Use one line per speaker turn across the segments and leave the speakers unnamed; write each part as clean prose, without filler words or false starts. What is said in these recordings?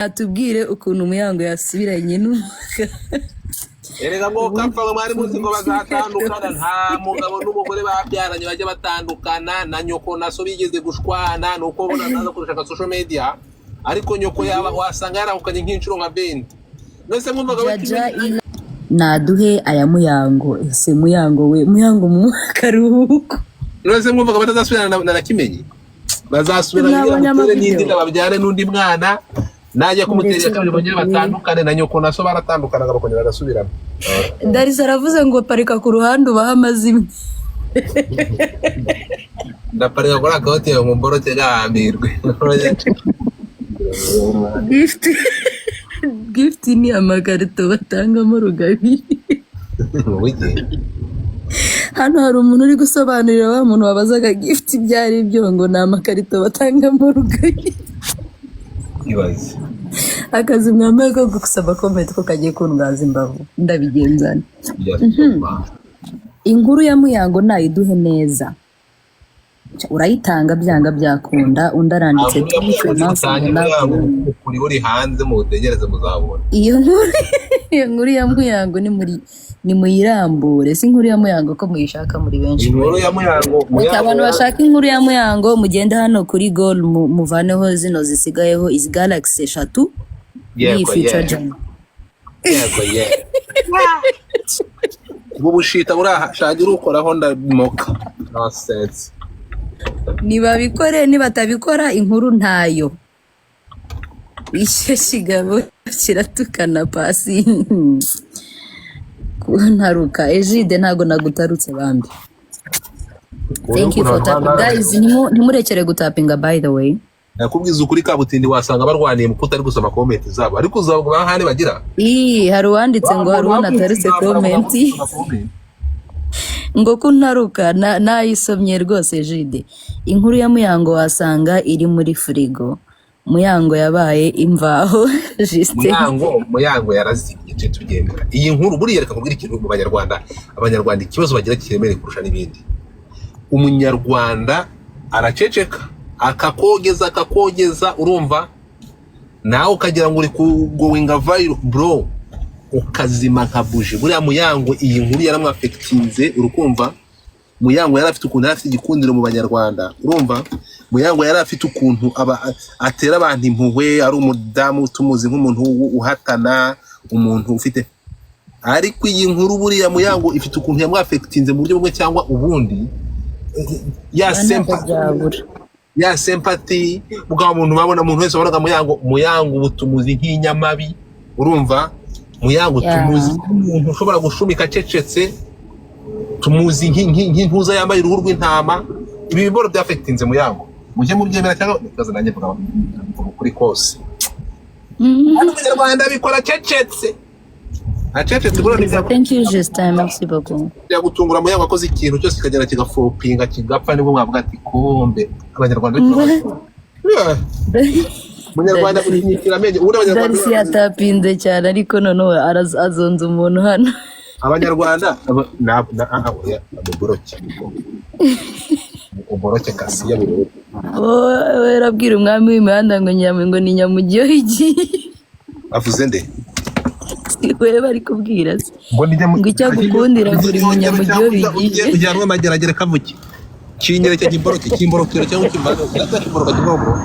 Natubwire ukuntu Muyango yasubiranye n'umugabo.
Erega ngo
Ubundi
kapfa, ngo mwari muzi ngo bazatandukana.
rwose.
Nta mugabo n'umugore babyaranye bajya batandukana. Na nyoko na so bigeze gushwana, ni uko ubona naza kurusha social media, ariko nyoko yaba wasanga yarahukanye nk'inshuro nka 20. None mwumvaga
Jaja
bakimenye.
ila naduhe aya Muyango. Ese Muyango we, Muyango mu karuhuko.
None mwumvaga batazasubirana na Kimenyi? Bazasubirana kugira
Mwabonye
mutere n'indi
amavideo.
nda, babyare n'undi mwana, najya kumutera iya
Mureke
kabiri bongere batandukane. Na nyoko na so baratandukanaga, bakongera bagasubirana.
Darisa aravuze ngo parika ku ruhande ubahe amazimwe.
Ndaparika kuri akawuti yawe ngo mboroke gahambirwe.
Gift, gift ni amakarito batangamo rugabire.
Wiki.
Hano hari umuntu uri gusobanurira wa muntu wabazaga gift ibyo ari byo, ngo ni amakarito batangamo rugabire.
Ibaze.
Akazi mwambaye ko gusaba comment ko kagiye kundwaza imbavu, ndabigenzana. Inkuru ya Muyango nayiduhe neza, urayitanga byanga byakunda. Undi aranditse
Nta nkuru ya
twice
Muyango
amaso
zitanga.
ngo
Muyango
nakunde.
Ukuri uri hanze, muwutegereze muzabona.
Iyo nkuru ya Muyango ni muri ni muyirambure. Si inkuru ya Muyango ko muyishaka muri benshi?
Inkuru ya Muyango.
Okay,
Muyango
abantu bashaka inkuru ya Muyango, mugende hano kuri goal, muvaneho zino zisigayeho, izi galaxy eshatu n'iyi
Yego.
future
Yego.
Jam.
Yego, yego. Ubu bushita buri aha, shagira ukoraho ndamoka, nonsense.
Nibabikore, nibatabikora inkuru ntayo. Icyo kigabo kiratukana pasi kuntaruka. Ejide, ntago nagutarutse bambi. Thank you for tapping, guys. Ntimurekere gutapinga, by the way.
Nakubwiza ukuri, kabutindi wasanga barwaniye mu kutari gusoma comment zabo, ariko uzabwo bahane bagira.
Ii, hari uwanditse ngo hari uwo natarutse comment, ngo kuntaruka nayisomye rwose. Jide, inkuru ya Muyango wasanga iri muri firigo. Muyango yabaye imvaho, Justin.
Muyango yarazimye, tujye tubyemera. Iyi nkuru buriya, reka nkubwire ikintu mu Banyarwanda. Abanyarwanda ikibazo bagira kiremereye kurusha n'ibindi, Umunyarwanda araceceka, akakogeza, akakogeza, urumva nawe ukagira ngo uri kugoinga viral, bro, ukazima nka buji. Buriya Muyango iyi nkuru yaramwaffectinze, urukumva? Muyango yari afite ukuntu, yari afite igikundiro mu Banyarwanda, urumva? Muyango yari afite ukuntu aba atera abantu impuhwe, ari umudamu tumuzi nk'umuntu uhatana, umuntu ufite, ariko iyi nkuru buriya Muyango ifite ukuntu yamwaffectinze mu buryo bumwe cyangwa ubundi, ya
Ntabwo
sympathy
byabura.
Ya sympathy bwa muntu babona, umuntu wese wabonaga Muyango. Muyango ubu tumuzi nk'inyamabi, urumva? Muyango tumuzi nk'umuntu ushobora gushumika acecetse, tumuzi nk'intuza yambaye uruhu rw'intama. Ibi biboro byaffectinze Muyango, mujye mubyemera cyangwa ikibazo. Nanjye mvuga ukuri kose. Hano Umunyarwanda abikora acecetse, acecetse buriya.
Thank you, Justin, merci beaucoup.
Byagutungura Muyango akoze ikintu cyose kikagenda kigaflopinga, kigapfa, nibwo mwavuga ati kumbe Abanyarwanda. Yeah. Umunyarwanda gushyigikira amenyo ubundi Abanyarwanda.
Darcy yatapinze cyane, ariko noneho azonze umuntu hano.
Abanyarwanda na oya, uboroke, uboroke kasiya burundu.
Wowe arabwira umwami w'imihanda ngo ngo ni nyamujyi igiye.
Avuze nde?
Si we bari kubwira se?
Ngo ni
Ngo icyo agukundira buri munyamujyi iyo bigiye.
Ujyanwe Mageragere kavuki kinyereke, kimboroke, kimborokero cyangwa kimbazo kimboroka kimboro.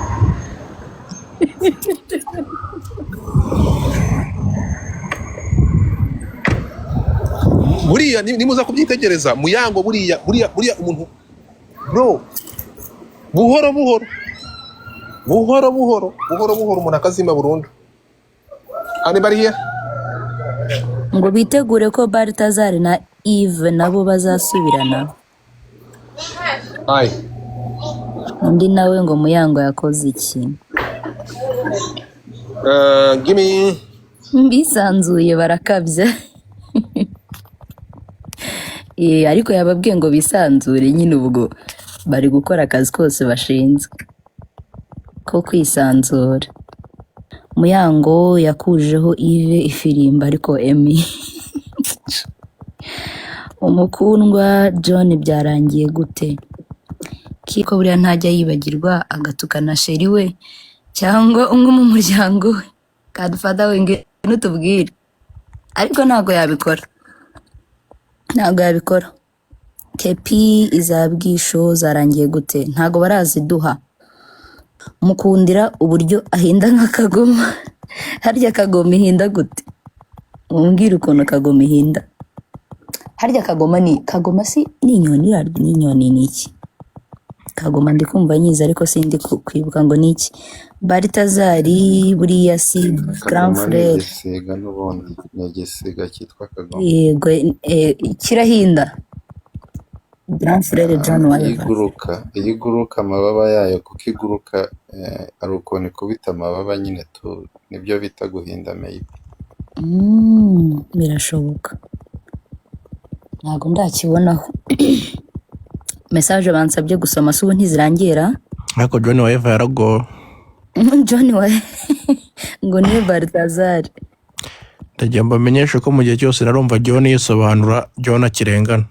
Buriya nimuza kubyitegereza, Muyango buriya umuntu, bro, buhoro buhoro, buhoro buhoro, buhoro buhoro, umuntu akazima burundu. Anybody here?
Ngo bitegure ko Baltazar na Eve nabo bazasubirana.
Hi.
Undi nawe ngo Muyango yakoze iki?
Give me
Bisanzuye barakabya. Eh, ariko yababwiye ngo bisanzure nyine, ubwo bari gukora akazi kose bashinzwe ko kwisanzura. Muyango yakujeho Yves ifirimba, ariko Emmy umukundwa John byarangiye gute? Kiko buriya ntajya yibagirwa agatukana chéri we cyangwa umwe mu muryango we. Godfather we, ngwino utubwire. Ariko ntabwo yabikora, ntabwo yabikora. Kepi izabwisho zarangiye gute? Ntabwo baraziduha. Mukundira uburyo ahinda nka kagoma. Harya kagoma ihinda gute? Mumbwire ukuntu kagoma ihinda. Harya kagoma ni kagoma, si ni inyoni? Harya ni inyoni, ni iki kagoma? Ndi kumva nyizi ariko sindi kwibuka ngo ni iki. Baritazari buriya si grand
Kagoma ni
frère?
igisiga n'ubundi, ni igisiga cyitwa kagoma.
Yego, kirahinda. Grand frère John
Iyo
Wayeva.
iguruka, iyo iguruka amababa yayo, kuko iguruka hari ukuntu ikubita amababa nyine tu, nibyo bita guhinda maybe.
Birashoboka, ntabwo ndakibonaho. Message bansabye gusoma se ubu ntizirangira?
Ariko John wa Eva yaragowe.
John wa ngo niwe Baltazar.
Ndagira mbamenyeshe ko mu gihe cyose narumva John yisobanura, John akirengana.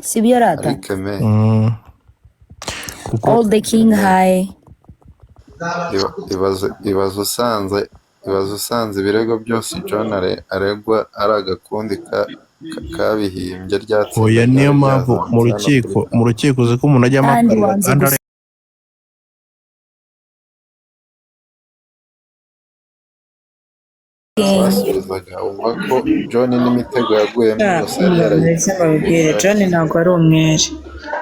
Sibyo rata?
Ariko eme
Kuko
All the king
eme
high.
Ibaze usanze ibirego byose John aregwa ari agakundi kabihimbye, rya tsinda
Oya, niyo
ryari
mpamvu
ryazamutse
mu
hano kuri
rukiko, mu rukiko uzi ko umuntu ajyamo
Kandi
akarira
wanze
kandi
gusa.
Basubizaga wumva ko John n'imitego yaguyemo yose yari
Umva mbese mbabwire, John
yarayiteguje.
ntabwo ari umwere.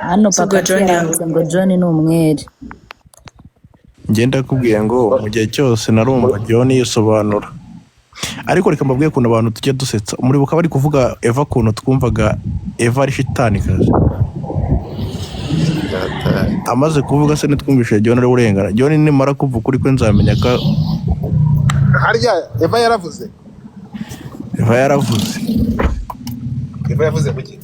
Hano
Si ubwo
papa
John
yaravuze ngo John ni umwere.
Ngenda kubwiye ngo mu gihe cyose narumva John yisobanura. Ariko reka mbabwiye ukuntu abantu tujya dusetsa. Muribuka bari kuvuga Eva, ukuntu twumvaga Eva ari shitani kazi?
Byataye.
Amaze kuvuga se ntitwumvishe John ari urengana? John nimara kuvuga ukuri kwe nzamenya ko
Harya Eva yaravuze?
Eva yaravuze.
Eva yavuze muki?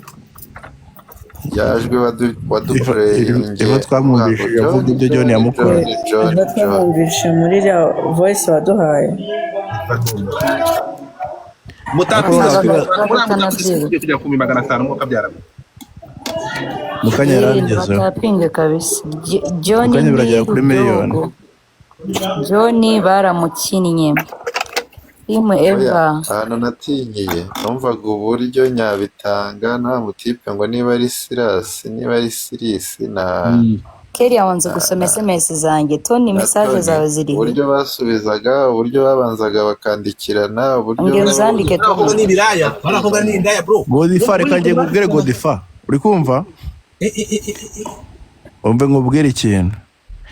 Yajwi
Eva
wadukoreye
Eva
uvuga ngo
twamwumvishije
John
avuga ibyo John
John
yamukoreye.
John John
Eva
John.
twamwumvishe muri iriya voice waduhaye.
Ariko
Mutapinze
noneho
Baba
muri mutapinze.
batanabyibuka.
Tugiye kujya ku 500,000 mwuka byaramo.
Mu kanya yarabigezeho.
Batapinge kabisa.
Mu
John
kanya
ni
biragera kuri miliyoni.
Rudogo. John baramukinnye. Team
Oya,
Eva.
ahantu natinyiye numvaga uburyo Nyabitanga nta mutipe ngo niba ari Sirasi, niba ari Sirisi na
Kelly wanze
na
gusoma
na
SMS zanjye. Tony,
na
message
Tony,
zawe ziri he?
uburyo basubizaga, uburyo babanzaga bakandikirana, uburyo
Mbwira uzandike
Baravuga
Tony.
ni ibiraya, baravuga ni indaya bro.
Godifa, reka ngiye nkubwire. Godifa, uri kumva? Umve nkubwire ikintu.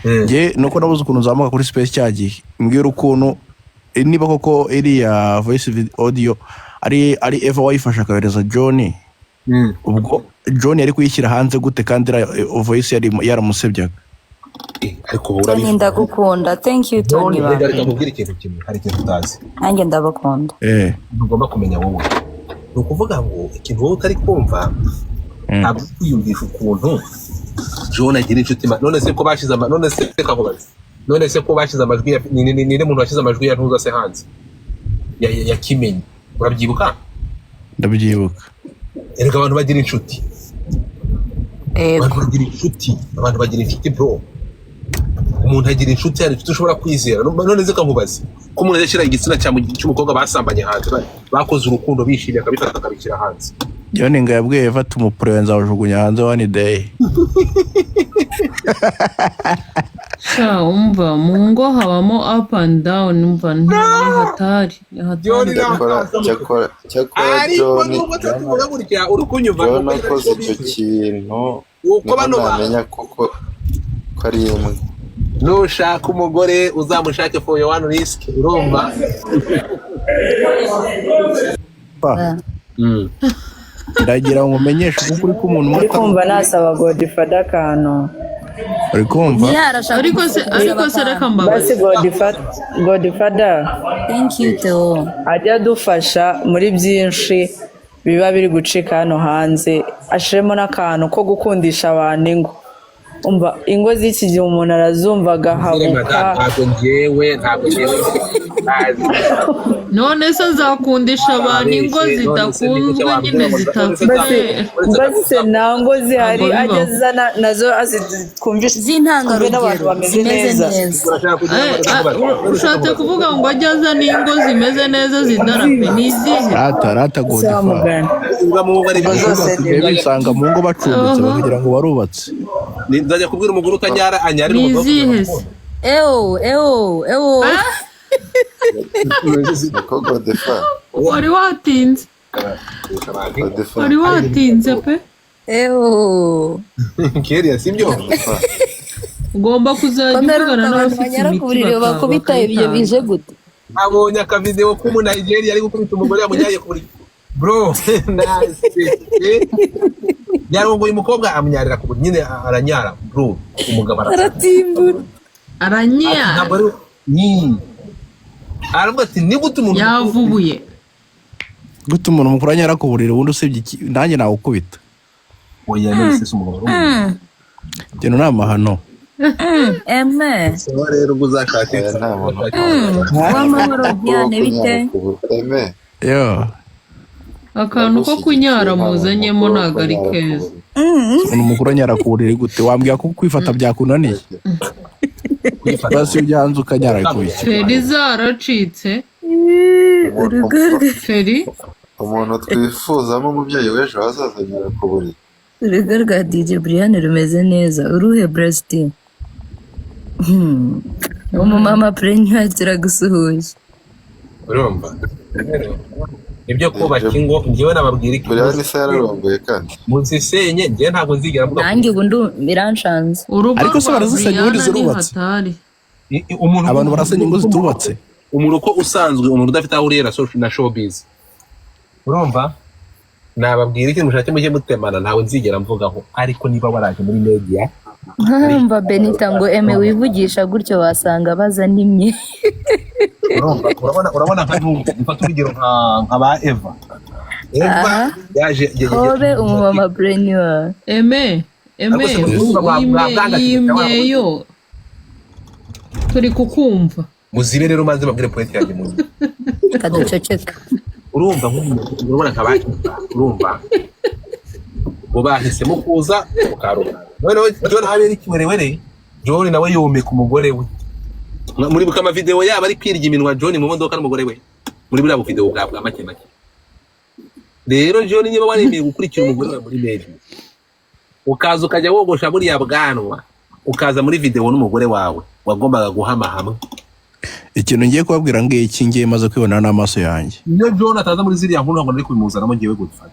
Njye nuko nabuze ukuntu nzamuka kuri space cya gihe. Mbwira ukuntu niba koko iriya voice audio ari Eva wayifashe akayohereza John, ubwo John yari kuyishyira hanze gute kandi iriya voice yari yaramusebyaga?
Ariko wowe
Tony,
urabivuga.
ndagukunda. Thank you
John,
Tony
reka reka
bambe.
nkubwire ikintu kimwe. Hari ikintu utazi.
Nanjye ndabakunda.
Ntugomba kumenya wowe. Ni ukuvuga ngo ikintu wowe utari kumva, ntabwo uri kwiyumvisha ukuntu John agira inshuti none se ko bashize ama none se reka nkubaze, none se ko bashize amajwi ya ni muntu washyize amajwi ya ntuza se hanze ya Kimenyi, urabyibuka?
Ndabyibuka.
Erega abantu bagira inshuti.
Ego.
Abantu bagira inshuti, abantu bagira inshuti bro. Umuntu agira inshuti, hari inshuti ushobora kwizera. None se nkubaze, ko umuntu ajya ashyira igitsina cy'umukobwa basambanye hanze, bakoze urukundo bishimye, akabifata akabishyira hanze?
John ngo yabwiye Eva ati umupure nzawujugunya hanze one day.
Sha umva, mu ngo habamo up and down, umva ni hatari, ni
John
hatari.
Cyakora
ntabwo
cyakora cyakora
ariko
John
nubwo
John
tuvuga gutya, uri kunyumva?
John
Nuko
akoze icyo
bizi
kintu
uko
niho
bano ba
namenya koko ko ari imbwa.
Nushaka umugore uzamushake for your one risk, urumva?
Pa, ndagira ngo umenyeshe kuko uri ko umuntu umwe
Ndi
atari
kumva nasaba Godfather akantu.
Uri kumva?
Niyo arashaka
Ariko se
gusaba
ariko se reka
akantu.
Basi
mbabaze.
Godfather, Godfather
Thank you Theo.
ajya adufasha muri byinshi biba biri gucika hano hanze, ashiremo n'akantu ko gukundisha abantu ingo. Umva, ingo z'iki gihe umuntu arazumva agahabuka.
Ntabwo njyewe, ntabwo njyewe ntazi.
None se azakundisha abantu ingo
Ababeshye, none se ni gute
zidakunzwe nyine
wambwira ngo
zitafite?
Mbese nta ngo zihari
Ntabwo
ajya
bibaho.
azana nazo azitwumvishe, twumve n'abantu
z'intangarugero
bameze
zimeze
neza.
neza.
Urashaka kugira ngo
Ushatse kuvuga ngo ajye azana ingo zimeze neza zidarape ni izihe?
Rata rata
Ese
Godfather.
wamugana
Ubwa mu ngo ari
ubwo
byiza.
zose
Basigaye
ni
bisanga mu ngo bacumbitse bakagira ngo barubatse.
Nzajya kubwira umugore utanyara anyarira
Ni
umugore.
izihe se?
Ewo, ewo, ewo!
Niko Godfather.
Wari watinze.
Godfather.
Wari watinze pe.
Ewo!
Keriya, sibyo?
Godfather.
Ugomba kuzajya
Komera
uvugana
abantu
n'abafite
banyara ku
imiti
buriri bakubita ibyo
bakayitanga.
Bije gute?
Abonye akavidewo k'umunigeria ari gukubita umugore yamujyanye ku buriri, bro, nasetse. Yarongoye umukobwa amunyarira ku buriri nyine, aranyara bro, umugabo arasara.
Aratimbura.
Ati,
Aranya.
Ntabwo ari ni, aravuga ati ni gute umuntu
Yavubuye.
Gute umuntu mukuru anyara ku buriri? Ubundi usibye iki, nanjye nawukubita.
Oya, none se umugabo ari umuntu?
Ikintu ni amahano.
Eme.
Sawa rero, ubwo uzashake.
Aya nta muntu
Uwamahoro
mukuru wo
Diane, bite?
kunyara ku buriri. Eme,
Yo.
Akantu ko
ndagushyigikiye,
kunyara
nta muntu
muzanyemo
mukuru wo
ntabwo ari
kunyara ku
keza.
buriri.
Umuntu mukuru anyara ku buriri gute? Wambwira ko kwifata byakunaniye?
Kwifata.
Basi ujya hanze ukanyara kubiki?
Feri zaracitse.
Umuntu
Feri.
umuntu twifuzamo umubyeyi w'ejo hazaza anyara ku buriri.
Urugo rwa DJ Brian rumeze neza. Uruhe Bresti? Umumama Preneur, turagusuhuje.
Urumva ibyo kubaka ingo, njyewe nababwira iki?
Brian se yararongoye kandi?
Muzisenye, njyewe ntabwo nzigera mvuga.
Nanjye ubu biranshanze.
Urugo
Ariko se
rwa
barazisenya ubundi
Brianna ni
zirubatse?
hatari.
Umuntu
Abantu barasenya ingo zitubatse.
Umuntu uko usanzwe, umuntu udafite aho ahuriye na na showbiz, urumva nababwira iki? Mushake mujye mutemana, ntawe nzigera mvugaho, ariko niba waraje muri media.
Nkumva Benita ngo eme wivugisha gutyo wasanga baza nimye.
Urumva, urabona nka mfata urugero nka ba Eva. Eva
Aha.
yaje
Hobe umumama Preneur.
Eme, eme.
Ariko se murumva mwabwanga
Imyeyo turi kukumva.
Muzibe rero, maze babwire point yanjye muzi.
Kaduceceka.
Urumva nk'umuntu, urabona nka ba Eva, urumva ngo bahisemo kuza mu karubanda, noneho John habera ikiwerewere, John nawe yomeka umugore we. Muri buka amavideo yabo ari kwirya iminwa, John mu modoka n'umugore we, muri buriya buvideo bwa make make. Rero John, niba waremeye gukurikira umugore wawe muri media, ukaza ukajya wogosha buriya bwanwa, ukaza muri video n'umugore wawe, wagombaga guhama hamwe.
Ikintu ngiye kubabwira ngiki, ngiye maze kwibonera n'amaso yanjye.
Iyo John ataza muri ziriya nkuru, ntabwo nari kubimuzanamo ngewe gutfa.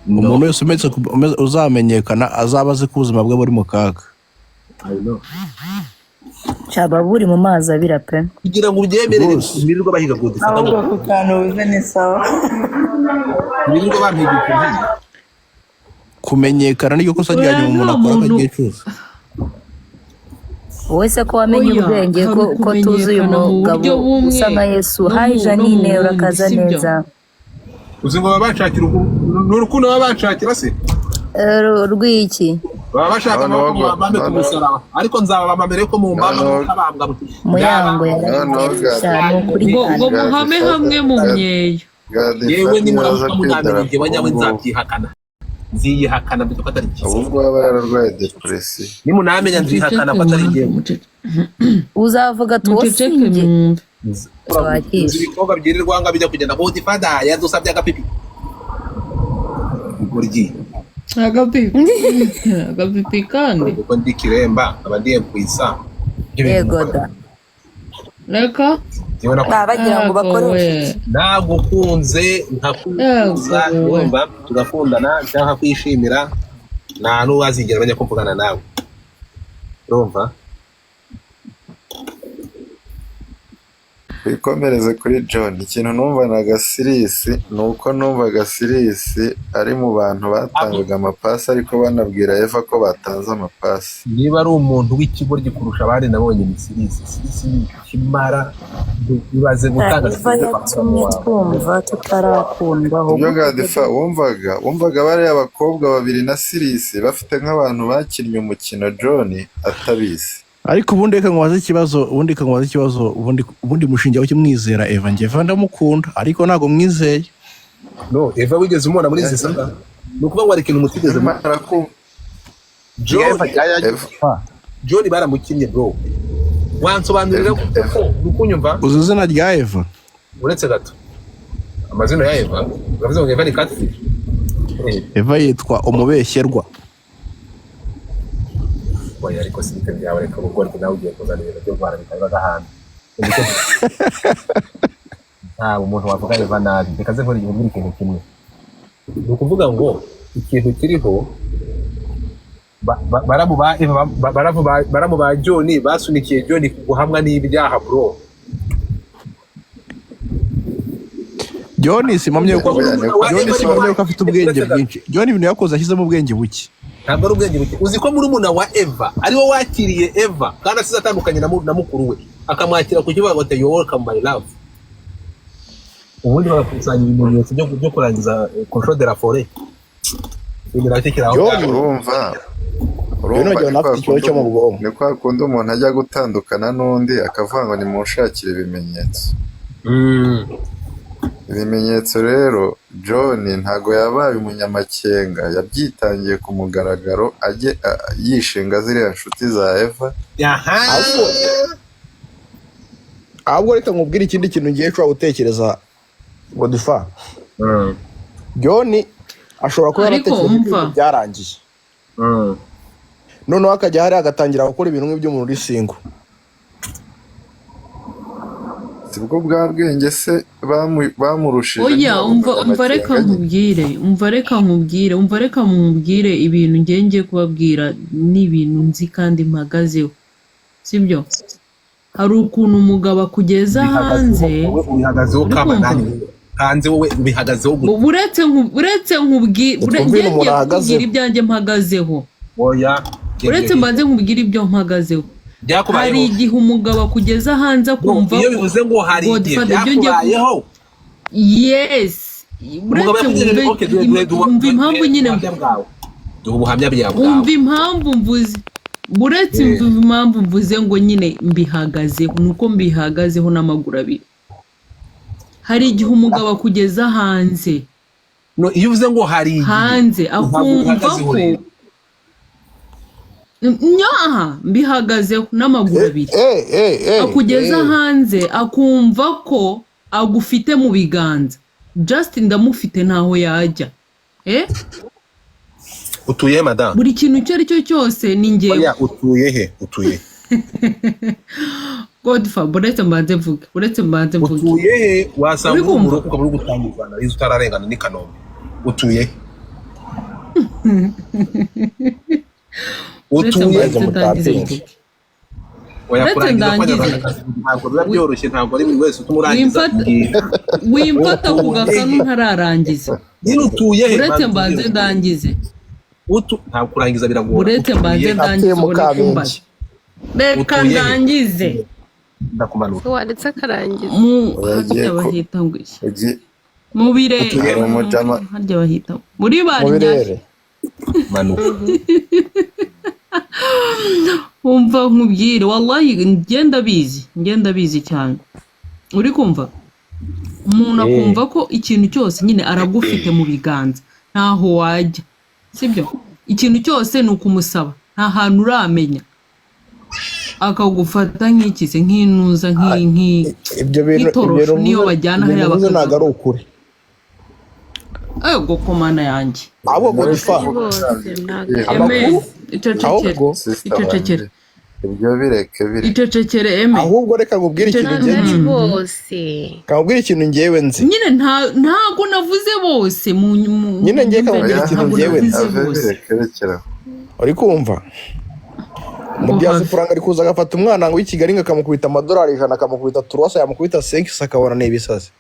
Umuntu wese uzamenyekana azaba azi ko ubuzima bwe buri mu kaga.
I know.
Caba buri mu mazi abira pe.
Kugira ngo ubyemerere.
Rwose.
Birirwa bahiga Godfather.
Ahubwo ku kantu uze ni sawa.
Birirwa bampiga ikintu.
Kumenyekana niryo kosa rya
Oya,
nyuma umuntu
nta
akora
muntu
akabyicuza.
Wowe se ko wamenye
Oya,
ubwenge,
hari
ko tuzi uyu
ukumenyekana mu
mugabo
buryo bumwe
usa nka Yesu.
no
Hi
mu
Janine,
bundi,
urakaza
sibyo?
neza.
Uzi ngo baba banshakira ni urukundo baba banshakira se?
Rw'iki?
Baba bashaka
Noneho
amaboko mubambambe ku musaraba, ariko nzababamba mbere yuko mumbamba, mukabambwa.
Muyango
Noneho
yarabibwiye cyane ukuri
Ngo
cyane.
ngo muhame hamwe mu myeyo.
Yewe, nimuramuka
Godfather
munamenye njyewe nyawe,
ubu
nzabyihakana, nziyihakana mbere ko atari cyiza.
Ubu aba yararwaye depression.
Nimunamenya, nzihakana ko atari njyewe.
Uzavuga ati uwo
Muceceke
sinjye.
mwumve.
Twakishe.
Nzi ibikorwa byirirwa nga bijya kugenda ngo Godfather yadusabye agapipi, igoryi.
Agapipi, agapipi kandi.
Kuko ndi kiremba, nkaba ndiye kwisa.
Yego da.
Reka.
Njyewe
Baba bagira ngo
Yego
bakoreshe
we.
iki?
Nagukunze nkakuza,
Yego we.
urumva tugakundana cyangwa nkakwishimira, nta n'uwazigera amenya ko mvugana nawe, urumva.
Twikomereze kuri John. Ikintu numvanaga Sirisi ni uko numvaga Sirisi ari mu bantu batangaga amapasi, ariko banabwira Eva ko batanze amapasi.
Niba ari umuntu w'ikigoryi kurusha abandi nabonye ni Sirisi. Sirisi ni ikimara. Ibaze gutanga
Eva
serivisi
yatumye twumva tutarakundwaho.
Ibyo Gadifa, wumvaga bariya bakobwa babiri na Sirisi bafite nk'abantu bakinnye umukino John atabizi.
Ariko ubundi reka nkubaze ikibazo, ubundi reka nkubaze ikibazo, ubundi mushingiye kuki mwizera Eva? Njye Eva ndamukunda, ariko ntabwo mwizeye.
No, Eva wigeze umubona muri izi saga? Ni ukuvuga ngo hari ikintu mutigeze
Nyamara ko
John
Eva
John baramukinnye, bro. Wansobanurira
Eva
ko uri kunyumva?
Uzi izina rya Eva?
Uretse gato, amazina ya Eva, uravuze ngo Eva ni catfish?
Eva yitwa umubeshyerwa.
Oya, ariko si ibyo byawe, reka ubwo nawe ugiye kuzana ibintu byo guharanira biba ahandi. Ntabwo umuntu wavuga Eva nabi. Reka ze nkore nkubwire ikintu kimwe. Ni ukuvuga ngo ikintu kiriho, baramu ba Eva, baramu ba John basunikiye John guhamwa n'ibyaha, bro.
John simpamye yuko
Oya, ni
Wa
John
Eva niwe
simpamye yuko afite ubwenge
uretse gato.
bwinshi. John ibintu yakoze ashyizemo ubwenge buke.
Ntabwo ari ubwenge buke. Uzi ko murumuna wa Eva ariwe wakiriye Eva kandi asize atandukanye na mukuru we, akamwakira ku kibuga ngo you welcome, my love? Ubundi bagakusanya ibimenyetso byo kurangiza cochon de la forêt. Ibintu nacyo kiri aho
John
ngaho.
Urumva
John
urumva
wagira
ni
ngo
kwa
afite ikibazo
kundi
cyo mu bwonko.
Ni kwa kundi umuntu ajya gutandukana n'undi akavuga ngo nimunshakire ibimenyetso. Ibimenyetso rero, John ntago yabaye umunyamakenga, yabyitangiye ku mugaragaro, ajye yishinga ziriya nshuti za Eva.
Aha.
Ahubwo reka nkubwire ikindi kintu ngiye ushobora gutekereza, Godifa. John ashobora kuba
Ariko
yaratekereje ko
umva.
ibintu byarangiye, noneho akajya hariya agatangira gukora ibintu nk'iby'umuntu uri single.
Sibwo bwa bwenge se bamurushije?
Oya, umva.
Ntibavugaga
Umva, reka
amakenga nyine.
nkubwire. Umva, reka nkubwire. Umva, reka nkubwire ibintu ngiye kubabwira ni ibintu nzi kandi mpagazeho, sibyo? Hari ukuntu umugabo akugeza hanze.
Wowe ubihagazeho
Uri
kama
kumva?
nani hanze, wowe ubihagazeho gute?
Uretse nkubwire,
Twumve ibintu
ngiye
umuntu
kubwira
ahagazeho.
ibyanjye mpagazeho.
Oya.
Uretse mbanze nkubwire ibyo mpagazeho. Hari
Byakubayeho?
igihe umugabo akugeza hanze akumva
Iyo
ko
bivuze ngo hari igihe
Godfather, ibyo ngiye
byakubayeho.
Yes.
Umugabo
Uretse
yakugejeje
wumve.
Okay, duhe duhe
Wumva impamvu nyine.
ubuhamya bwawe, duhe ubuhamya bwawe.
Wumva impamvu mvuze, uretse wumva impamvu mvuze ngo nyine mbihagazeho, ni uko mbihagazeho n'amaguru abiri. Hari igihe umugabo akugeza hanze.
No, iyo uvuze ngo hari igihe,
Hanze
ntabwo
akumva
ubihagazeho
ko
rero.
Nyaha, mbihagazeho n'amaguru abiri. Akugeza hanze akumva ko agufite mu biganza, just ndamufite, ntaho yajya, eh.
Utuye he, madamu?
Buri kintu icyo ari cyo cyose ni njyewe.
Oya, utuye he? Utuye he?
Godfa, uretse mbanze mvuge, uretse mbanze mvuge.
Utuye he? Wasanga
Uri
uri
kumva?
umuroko ukaba uri gutanga u Rwanda izo utararengana n'i Kanombe. Utuye he?
Uretse
Utuye
mbanze
he?
ndangize
Mutapinge.
mvuge.
Oya,
Uretse
kurangiza
ndangize.
kw'abanyarwanda ntabwo biba byoroshye, ntabwo ari buri wese utuma urangiza.
Wimfata ku gakanu ntararangiza.
Nyine utuye he?
Uretse
Banza
mbanze
umbwire.
ndangize.
Ntabwo kurangiza biragora.
Uretse
Utuye
mbanze
he?
ndangize,
Atuye mu
ubone
Kamenge.
kumbaza. Reka
Utuye he?
ndangize.
Ndakumanura.
Waretse akarangiza.
Mu
Oya, agiye
harya
ku
bahita ngo iki?
ugiye
Mu bire
Utuye
hari umujama.
Harya bahita muri
Mu
Barinyasha.
birere.
Manuka.
Wumva nkubwire, wallahi ngenda bizi, ngenda bizi cyane. Uri kumva, umuntu akumva ko ikintu cyose nyine aragufite mu biganza, ntaho wajya, sibyo? Ikintu cyose ni ukumusaba, nta hantu uramenya, akagufata nk'ikize, nk'intuza,
Ibyo bintu, ibyo
nk'itorosho
bintu
niyo
uvuze,
bajyana
ibyo
hariya
bintu uvuze ntabwo
bakaza.
Ari ukuri.
Ego komana yanjye.
Ahubwo Godifa,
Si bose, ntabwo ari
Eme,
amakuru
icecekere.
Ahubwo
Sister
Icecekere.
wanjye, ibyo bireke, bireke.
Icecekere, Eme.
Ahubwo reka nkubwire ikintu
Ntabwo
ngewe
ari
nzi.
bose.
Reka nkubwire ikintu ngewe nzi.
Nyine ntago navuze bose mu
Nyine ngewe
nyumve
kamubwira
neza,
ikintu
ntabwo
ngewe
navuze
ave
bose.
bireke, rekeraho.
Uri kumva? Mu diaspora ngo ari kuza agafata umwana ngo w'i Kigali ngo akamukubita amadolari 100, akamukubita turuwasa, yamukubita senkisi, akabona ni ibisazi.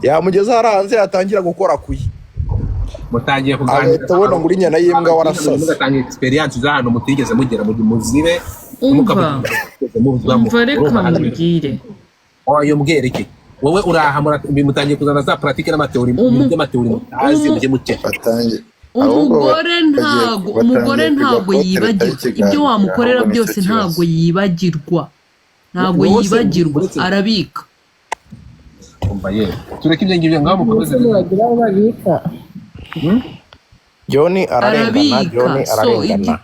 Yamugeza hariya hanze yatangira gukora kuyi,
Mutangiye kuganira.
Agahita abona ngo uri inyana y'imbwa warasaze.
Mugatanga experience z'ahantu mutigeze mugera, mu muzibe.
Umva, umva, reka mubwire.
Oyo mbwira iki? Wowe uraha mutangiye kuzana za pratique n'ama théorie, ibintu by'ama théorie mutazi, mujye muke.
Batangiye ahubwo
Umugore
bagiye
ntago umugore
batangiye kujya
ntabwo
kotereta
yibagirwa ibyo
ikiganiro,
wamukorera
ahubwo nicyo
byose, ntabwo
kibazo.
yibagirwa, ntabwo
Wowe se
yibagirwa,
uretse
arabika.
Umva yewe, tureke ibyo ngibyo ngaho, mukomeze.
Ese ntibagira aho babika?
John ararengana.
Arabika.
John
So
ararengana.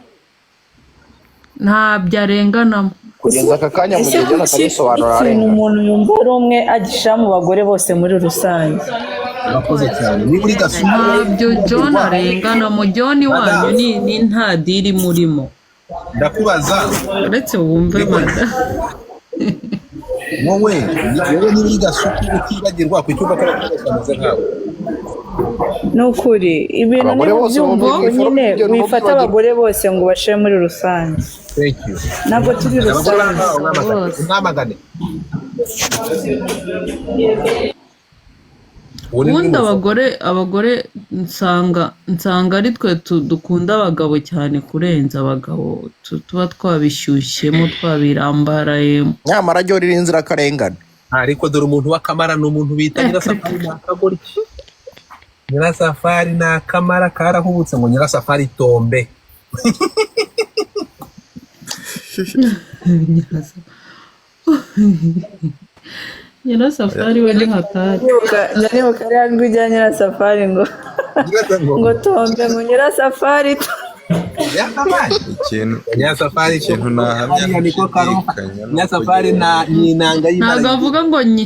Ntabyo arenganamo.
Kugeza aka kanya, mu
Ese
gihe John
kuki
atarisobanura,
ikintu
ararengana.
umuntu yumva ari umwe agishyira mu bagore bose muri rusange?
Urakoze cyane, niba uri Gasuku.
Ntabyo John arenganamo. John wanyu ni nta deal murimo.
Ndakubaza.
Uretse wumve mada.
Wowe niba uri Gasuku utibagirwa ku cyumba ko abagore bose bameze nkawe.
Ni ukuri ibintu
Abagore
niba
bose
ubyumva
bo
uko
mu
nyine
ibyo ni
wifata
ubyibagirwa.
abagore bose ngo ubashyire muri rusange.
Thank you.
Ntabwo turi
Abagore
rusange.
b'abangahe?
Bose.
Mwamagane, uwo ni
Ubundi
n'umufu.
abagore nsanga ari twe dukunda abagabo cyane kurenza abagabo. Tuba twabishyushyemo, twabirambarayemo.
Nyamara John iri inzirakarengane.
Ariko dore umuntu w'akamara ni umuntu bita Nyirasafari, ni akagoryi. Nyirasafari ni akamara karahubutse, ngo Nyirasafari tombe.
Nyirasafari we ni hatari.
Njya nibuka ariya ngo ujya Nyirasafari ngo ngo tombe, ngo Nyirasafari.
Nyirasafari.
Ikintu
Nyirasafari.
ikintu nahamya
Hariya niko karuha.
ntashidikanya ni uko
Nyirasafari ni inanga
Ntabwo
y'imara.
avuga ngo nyi,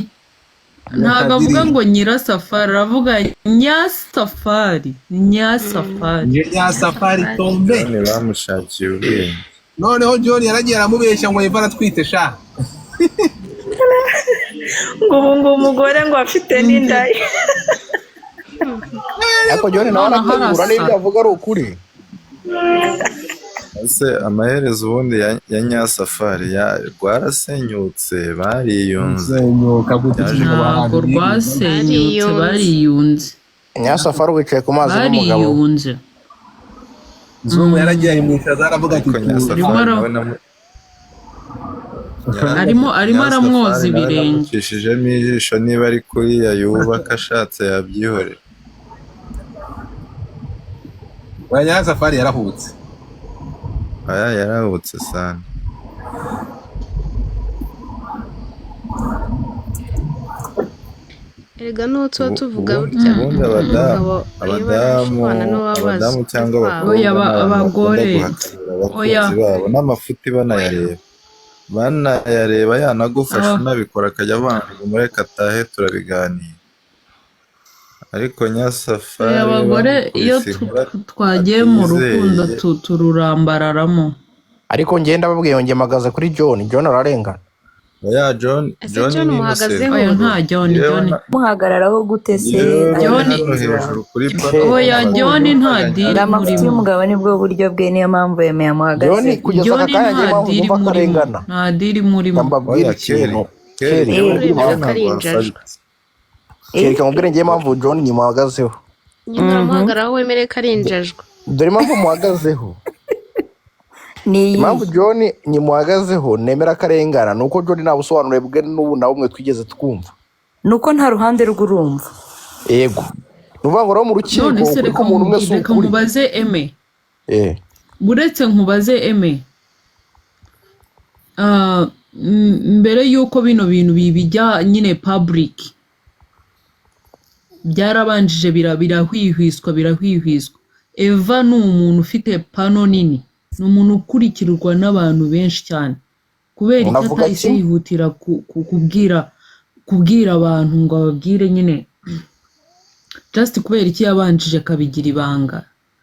ntabwo avuga ngo Nyirasafari, aravuga Nyasafari, Nyasafari.
Nyirasafari tombe.
John bamushakiye ubwenge.
Noneho John yaragiye aramubeshya ngo Eva aratwite sha.
Ngo ubu ngo umugore ngo afite n'inda ye.
Ariko John nawe
Noneho
arategura n'ibyo
arasara.
avuga ari ukuri.
Ese amaherezo ubundi ya Nyasafari rwarasenyutse, bariyunze?
Senyuka gute?
Yaje
Ntabwo rwasenyutse.
Bariyunze.
Bariyunze.
Nyasafari wicaye ku mazi n'umugabo we.
Bariyunze.
Zungu yaragiye ayimwicaza, aravuga ati
Ariko Nyasafari
Arimo
nawe
arimo aramwoza
Nyasafari nawe
ibirenge.
namucishijemo ijisho, niba ari kuriya yubaka ashatse yabyihorera.
Oya, Nyirasafari yarahubutse.
Aya yarahubutse sana.
Erega n'uwo tuba tuvuga burya,
Ubundi abadamu
umugabo iyo bari
abadamu
gushwana n'uwabaza
abadamu cyangwa
twabo.
abakobwa
Oya,
ni abantu bakunda
abagore.
guhakanira
Oya.
abakunzi babo n'amafuti banayareba, banayareba, yanagufasha unabikora akajya avanga ngo mureke atahe turabiganira, ariko
Oya,
Nyasafari
abagore iyo
bamukubise inkuru
twagiye mu rukundo
atizeye.
Tururambararamo.
Ariko ngenda babwiye ngo mpagaze kuri John, John ararengana.
Oya, John
Ese
John
John
ni
muhagazeho?
innocent.
Oya, nta John.
Yewe
John
Muhagararaho gute se?
Yewe bari
John
hano
Mugenzi wawe.
hejuru kuri pano.
Oya, John nta deal
Amafuti
murimo.
y'umugabo nibwo buryo bwe, niyo mpamvu yemeye
John
amuhagazeho.
kugeza
John
aka kanya
nta
ngiye mpamvu
deal
numva ko
murimo.
arengana.
Nta deal murimo.
Mbabwire
Oya, Keri
ikintu.
Keri
Keri
Eh,
mbabwire
Uremera
impamvu.
ko ari
ntabwo
injajwa.
wafashwe.
Keri, kamubwire ngiye impamvu John nyimuhagazeho.
Nyine uramuhagararaho wemere ko ari injajwa.
Dore impamvu muhagazeho.
Ni
Impamvu
iyihe?
John nyimuhagazeho nemera ko arengana ni uko John nta busobanuro bwe n'ubu na bumwe twigeze twumva.
Ni uko nta ruhande rw'urumva.
Yego, ni ukuvuga ngo rero mu rukiko
None se
ukuri
reka
k'umuntu umwe si
reka
ukuri.
nkubaze eme.
Eh.
Uretse nkubaze eme. Ah, mbere y'uko bino bintu bijya nyine public, byarabanjije birahwihwiswa, birahwihwiswa. Eva ni umuntu ufite pano nini, ni umuntu ukurikirwa n'abantu benshi cyane. Kubera icyo
Unavuga
atahise
kimwe.
yihutira kubwira abantu ngo ababwire nyine, just kubera iki yabanjije akabigira ibanga?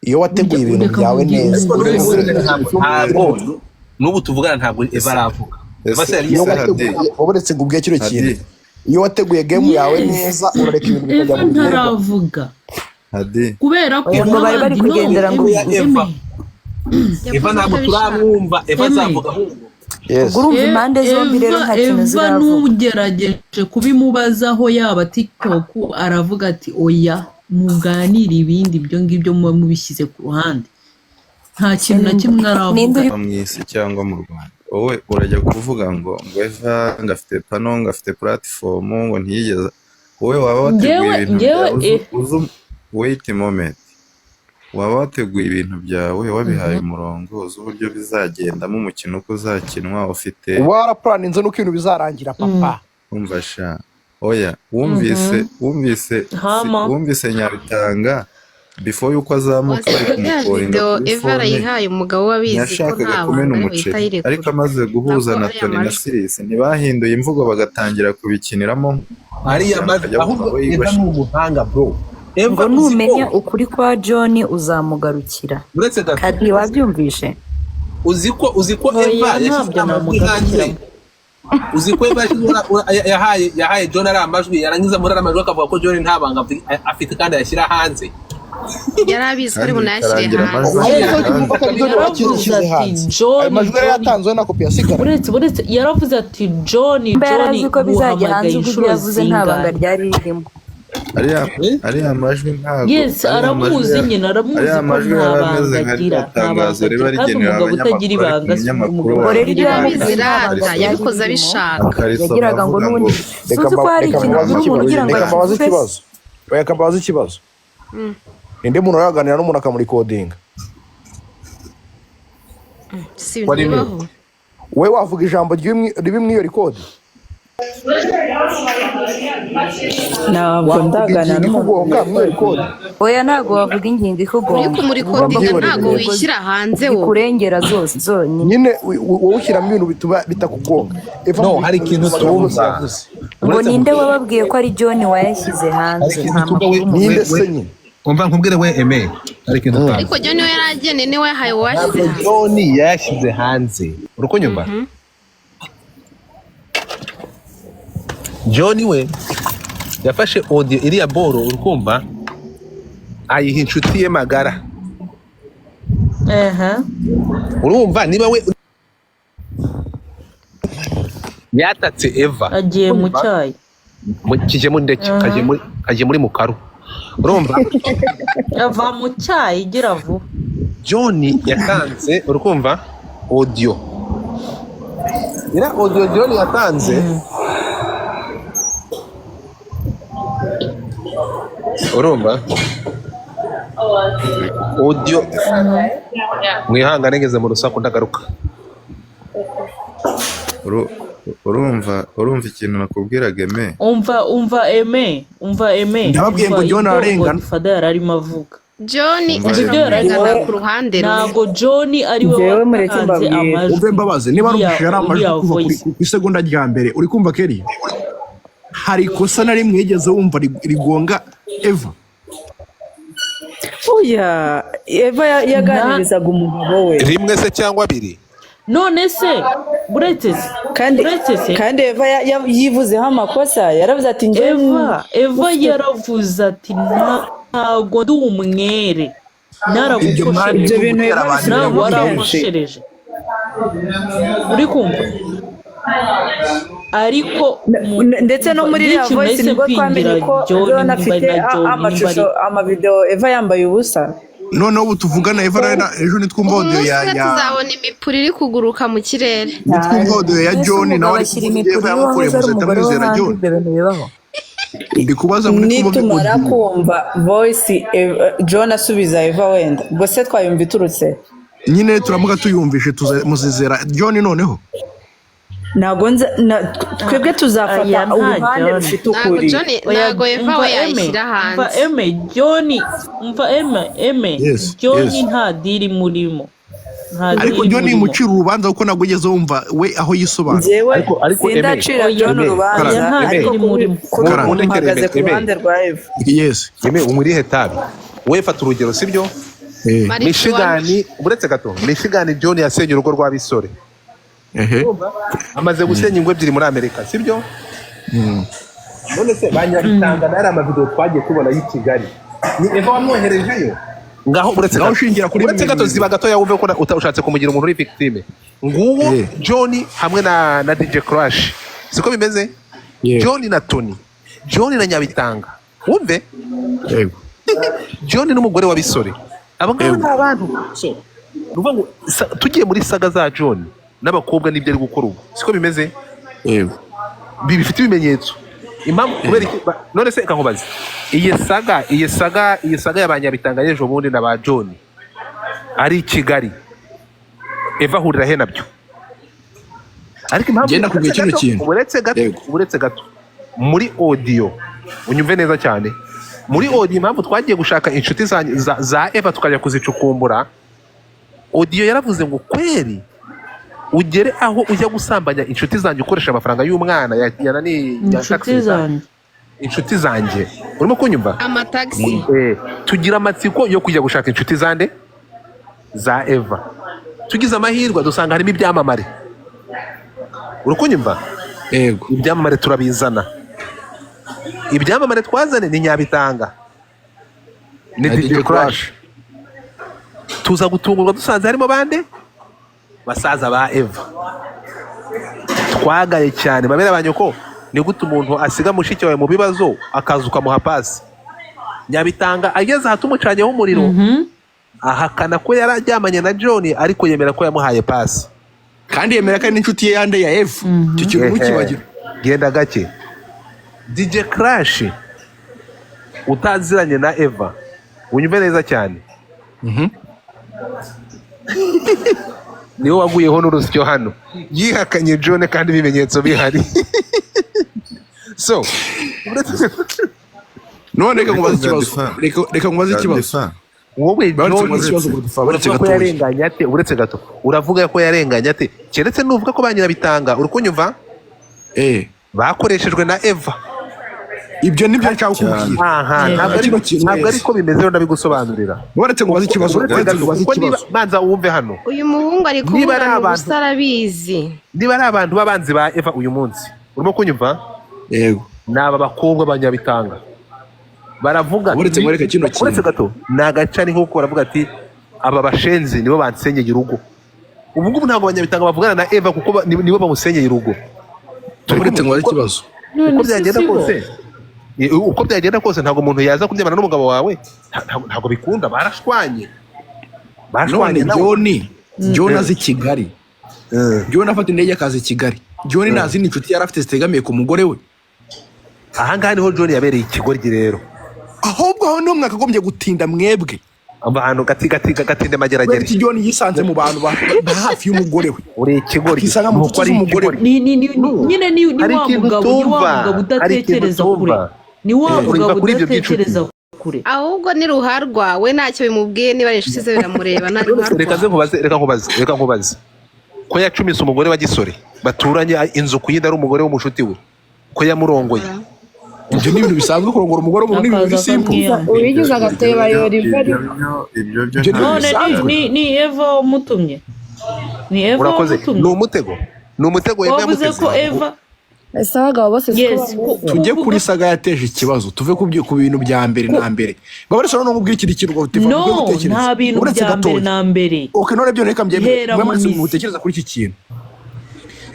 Iyo wateguye
Burya
ibintu
reka
byawe
nkubwire
neza.
Ariko
umugore
n'ubu
wese
ntabwo n'ubu tuvugana ntabwo Eva aravuga. Eva se yari
Iyo
Ese Hadi
wateguye, uretse ngo ubwiye kino
Hadi
kintu, iyo wateguye game yawe
Yes.
neza urareka ibintu bikajya
Eva
mu bikorwa.
ntaravuga
Hadi
kubera ko
Oya, ngo bari bari
n'abandi no
kugendera ngo
ya
eme
Eva. Eva
Yavuze ko
ntabwo
abishaka.
turamwumva. Eva
Eme.
azavuga ahubwo.
Yes.
Ubwo urumva impande zombi rero
Eva
nta kintu
Eva
ziravuga.
n'ugerageje kubimubazaho yaba TikTok, aravuga ati: "Oya, muganire ibindi, ibyo ngibyo muba mubishyize ku ruhande." Nta kintu na kimwe
Ninde
aravuga.
uri
Mu isi cyangwa mu Rwanda, wowe urajya kuvuga ngo Eva ngo afite pano, ngo afite platform, ngo ntiyigeze, wowe waba wateguye
Ngewe
ibintu
ngewe
byawe uzi
eh
uzi, wait a moment, waba wateguye ibintu byawe, wabihaye umurongo, uzi uburyo bizagendamo, umukino uko uzakinwa, ufite
Uba warapuraninze n'uko ibintu bizarangira, papa.
Umva sha, oya, wumvise wumvise si,
Hama
wumvise Nyabitanga before yuko azamuka bari
Wasanga ya
kumukoringa
video
kuri
Eva
phone,
arayihaye umugabo we, abizi ko
ntiyashakaga
nta
kumena
banga,
umuceri,
bahita
ariko
ayirekura
amaze guhuza
ntabwo
na
ariya
Tony na
majwi.
Sirisi, ntibahinduye imvugo, bagatangira kubikiniramo
Ariya
cyane,
majwi
akajya avuga
ahubwo
ngo
Eva
yibashe.
ni umuhanga, bro. Eva
Ngo
uzi ko
numenya ukuri kwa John uzamugarukira.
Uretse gato.
Kadi, wabyumvishe?
Uzi ko Eva
Oya,
yashyize
ntabyo
amajwi hanze.
namugarukiramo.
Uzi ko Eva yashyize yahaye John ari amajwi, yarangiza muri ari amajwi akavuga ko John nta banga afite kandi ayashyira hanze.
Yari abizi ko ari
Kandi
bunayashyire
bikarangira
hanze.
amajwi
Ariko
agiye
icyo
hanze.
uvuga ko ari John
Yaravuze
wakishyize
ati
hanze, ayo
John
majwi yari
John
yatanzwe na kopi yasigaranye.
Uretse yaravuze ati: "John,
Mba yari
John,
azi ko bizajya hanze,
nguhamagaye
ubwo ibyo
inshuro
yavuze nta banga
zingahe?"
ryari ririmo.
Ariya
Eh?
ariya majwi ntago
Yes,
ariya majwi
aramuzi nyine, aramuzi
ariya
ko
majwi
nta
yari
banga
ameze nka
agira,
rya
nta
tangazo
banga
riba
agira, kandi
rigenewe
umugabo utagira
abanyamakuru, ariko
ibanga si
umunyamakuru
umugabo
Ubwo rero
utagira
ibyo
ibanga.
yavuze nta banga
Yabizirata,
ryari
yabikoze
ririmo.
abishaka.
akarisoma
Yagiraga ngo
avuga ngo
n'ubundi
Reka
suzi ko
mba
hari
reka
ikintu
mbabaze
agira umuntu
ikibazo,
ugira ngo
reka mbabaze
akivuge se.
ikibazo, reka mbabaze ikibazo. Ninde muntu uraganira n'umuntu akamurikodinga?
Si ibintu
Wari
bibaho.
Wowe wavuga ijambo ribi muri iyo record?
Ntabwo
Wavuga
ndagana
ingingo
n'umuntu
ikugonga muri iyo record?
Oya, ntabwo wavuga ingingo
Uri
ikugonga, ugomba
kumurikodinga,
Byihorere.
ntabwo
kuvuga ingingo
wishyira hanze wowe.
zikurengera zose zonyine.
Nyine wowe ushyiramo ibintu bituma bitakugonga, Eva,
No,
mu
hari ikintu
magambo yose
tumva.
yavuze.
Ngo
Uretse
ninde
nkubwire,
wababwiye ko ari John wayashyize
hari
hanze?
ikintu
Nta
tumva we
makuru
we
Ninde
mufite.
we
se nyine?
Umva nkubwire we Eme, hari ikintu utazi.
Ariko John we yari ageneye, niwe yahaye uwashyize
Ntabwo
hanze.
John yayashyize hanze, uri kunyumva? John we yafashe audio iriya boro, uri kumva, ayiha inshuti ye magara.
Ehe.
Urumva niba we yatatse Eva
Agiye mu
urumva
cyayi.
Kijye muri ndeke, kagiye muri mukaru, urumva?
Ava mu cyayi, gira vuba.
John yatanze, urikumva, audio, iriya audio John yatanze, urumva, audio, mwihangane ngeze mu rusaku, ndagaruka.
Urumva ikintu nakubwiraga, Eme?
Umva Eme, umva Eme,
Ndababwiye
umva
ngo John
ibyo
ararengana.
Godfather yari arimo avuga.
John
Umva
Umva ibyo
Eme.
yari arimo
ararengana
avuga.
ku ruhande rumwe.
Ntabwo John ari we
Njyewe mureke
watanze
mbabwire.
Umve
amajwi
mbabaze, niba
iriya
numvise ari amajwi
iriya
kuva kuri
voice.
ku isegonda rya mbere, uri kumva keri, hari ikosa na rimwe yigeze wumva rigonga Eva?
Oya, Eva
Nta
yaganirizaga umugabo we.
Rimwe se cyangwa abiri?
None se uretse se
Kandi
uretse se
kandi Eva yivuzeho amakosa, yaravuze ati njye
Eva
ufite
yaravuze ati: "Ntabwo ndi umwere,
Ibyo mwari
ibyo
naragukoshereje,
bintu
gutera
Eva
abantu
nawe
abisubiramo kenshi.
warankoshereje." Uri kumva? Ariko
Ndetse no
umva
muri iriya
n'ikintu
voice
nahise
nibwo twamenye
mpingira
ko
John,
John
nimba ari
afite
na John, nimba ari
amashusho, amavideo Eva yambaye ubusa.
Noneho ubu tuvugana Eva rero ejo nitwumva
Ubu
audio
umunsi
ya
umwe
ya
tuzabona imipuri iri kuguruka mu kirere.
Nitwumva audio ya
Mbese
John
umugabo
nawe ari
ashyira
kuvuga ibyo Eva
imipuri
yamukoreye,
iwahoze ari
muzahita
umugore wo
mwizera
hanze?
John?
Ibyo bintu bibaho?
Ndi kubaza ngo nitwumva
Nitumara
audio
kumva voice John asubiza Eva, wenda ubwo se twayumva iturutse
nyine, turamuka tuyumvishe muzizera John noneho?
Ntabwo twebwe tuzafata
Aya nta
uruhande
John.
rufite
Ntabwo
ukuri.
John,
Oya,
ntabwo Eva
umva
we
Eme,
yayishyira
umva
hanze.
Eme, John, umva Eme, Eme,
Yes.
John
Yes.
nta deal murimo, nta
Ariko
deal
John
murimo.
mucira urubanza kuko ntabwo ugeze wumva we aho yisobanura.
Njyewe
Ariko Eme,
sindacira
Oya,
John
Eme,
urubanza,
oya, nta
Eme,
ariko
deal murimo.
kuri ubu
mundekere
mpagaze
Eme,
ku
Eme,
ruhande rwa Eva.
Yes.
Eme, umurihe tabi, wowe fata urugero, sibyo?
Eh.
Marijuana.
Michigan, uretse gato, Michigan, John yasenye urugo rwa Bisore.
Ehe.
Amaze gusenya ingo ebyiri muri Amerika, sibyo? None se ba Nyabitanga n'ari amavideo twagiye tubona y'i Kigali, ni Eva wamwoherejeyo? Ngaho uretse
Ngaho
gato,
ushingira kuri
uretse gato, ziba gatoya wumve ko ushatse kumugira umuntu uri victime. Nguwo John hamwe na DJ Crash, siko bimeze?
Yego.
John na Tony, John na Nyabitanga, wumve.
Yego.
John n'umugore wa Bisore, abo ngabo ni abantu. So ni ukuvuga ngo tugiye muri saga za John n'abakobwa n'ibyo ari gukora ubu, siko bimeze?
Yego.
Bifite ibimenyetso. Impamvu kubera iki none se reka nkubaze, iyi saga ya ba Nyabitanga y'ejo bundi na ba John ari i Kigali, Eva ahurira he nabyo? Ariko impamvu
Ngenda kubwira
uretse
kino
gato,
kintu.
uretse gato,
Yego.
uretse gato, muri audio unyumve neza cyane, muri audio impamvu twagiye gushaka inshuti za Eva tukajya kuzicukumbura, audio yaravuze ngo kweri ugere aho ujya gusambanya inshuti zanjye ukoresha amafaranga y'umwana ya nani ya
Inshuti
taxi
zanjye.
Inshuti zanjye, urimo kunyumva?
Amatagisi.
Tugira amatsiko yo kujya gushaka inshuti zande, za Eva. Tugize amahirwe dusanga harimo ibyamamare, uri kunyumva?
Yego.
Ibyamamare turabizana. Ibyamamare twazane ni Nyabitanga, ni
Na
DJ
DJ
Crash.
Crash.
Tuza gutungurwa dusanze harimo bande basaza ba Eva. Twagaye cyane babera ba nyoko. Ni gute umuntu asiga mushiki wawe mu bibazo akaza ukamuha pasi? Nyabitanga ageze aha tumucanyeho umuriro, ahakana ko yari aryamanye na John, ariko yemera ko yamuhaye pasi.
Kandi yemera ko ari n'inshuti ye yande ya Eva. Icyo kintu ntukibagirwe.
Genda gake. DJ Crash utaziranye na Eva, unyumve neza cyane, niwe waguyeho n'urusyo hano, yihakanye John kandi ibimenyetso bihari. So
None reka nkubaze ikibazo, reka nkubaze ikibazo.
Wowe
Baretse
John,
nkubaze ikibazo, Godfather, baretse
uravuga ko
gatoya.
yarenganye ate? Uretse gato, uravuga ko yarenganye ate? Keretse nuvuga ko ba nyirabitanga, uri kunyumva, bakoreshejwe na Eva.
Ibyo nibyo nshaka kukubwira.
Aha, ntabwo ari
Kino kintu
ntabwo
neza.
ariko bimeze rero, ndabigusobanurira.
Baretse nkubaze ikibazo,
Uretse
baretse
gato,
nkubaze
kuko niba
ikibazo.
banza wumve hano.
Uyu muhungu ari
Niba ari
kuburana
abantu-
ubusa, arabizi.
Niba ari abantu b'abanzi ba Eva uyu munsi, urimo kunyumva?
Yego.
Ni aba bakobwa b'abanyabitanga baravuga.
Uretse nkwereke kino kintu.
Uretse gato, ni agacani nk'uko baravuga ati aba bashenzi nibo bansenyeye urugo. Ubu ngubu ntabwo abanyabitanga bavugana na Eva kuko nibo bamusenyeye urugo.
Uretse nkubaze ikibazo.
Uko
None se
byagenda
sibo?
kose, uko byagenda kose, ntabwo umuntu yaza kuryamana n'umugabo wawe. Ntabwo bikunda, barashwanye. Barashwanye
None
nawe.
John azi Kigali, John afata indege akaza i Kigali, John nta zindi nshuti yari afite zitegamiye ku mugore we?
Ahangaha niho John yabereye ikigoryi rero.
Ahubwo aho niho mwakagombye gutinda mwebwe.
Abantu gati gati gatinde
Kubera
mageragere.
iki John yisanze mu bantu ba hafi y'umugore we,
Uri ikigoryi.
akisanga mu
Nuko
nshuti
ari
z'umugore we?
ikigoryi.
Ni nyine ni
Hari
wa
ikintu
mugabo, ni wa
utumva.
mugabo
Hari ikintu
udatekereza kure.
utumva.
Ni wa
Uriva
mugabo
kuri ibyo by'inshuti.
udatekereza kure.
Ahubwo ni ruharwa, we ntacyo bimubwiye, niba ari inshuti ze biramureba, nta
Reka
ruharwa.
ze nkubaze, reka nkubaze ko yacumise umugore wa Gisore baturanye inzu ku yindi, ari umugore w'umushuti we, ko yamurongoye?
Ibyo ni ibintu bisanzwe, kurongora umugore w'umuntu ni ibintu
Akaza
biri simple.
akamwiyanga.
Uwigize agatebo ayora ivu ariko.
Ibyo byo
Ibyo ni ibintu
None ni
bisanzwe.
ni Eva wamutumye, ni Eva
Urakoze. Ni
wamutumye.
umutego, ni umutego Eva
Wavuze
yamuteze.
ko Eva
Ese abagabo bose siko
Yes,
bameze?
Tujye
kuvuga
kuri saga yateje ikibazo, tuve ku bintu bya mbere na mbere. Babaretse noneho nkubwire ikindi kintu ngo
No,
ukwiye gutekereza.
nta bintu
Uretse
bya mbere
gatoya.
na mbere.
Okay, none byo reka mbyemere.
Hera
Mwe
mu
mwese
mizi.
mutekereza kuri iki kintu,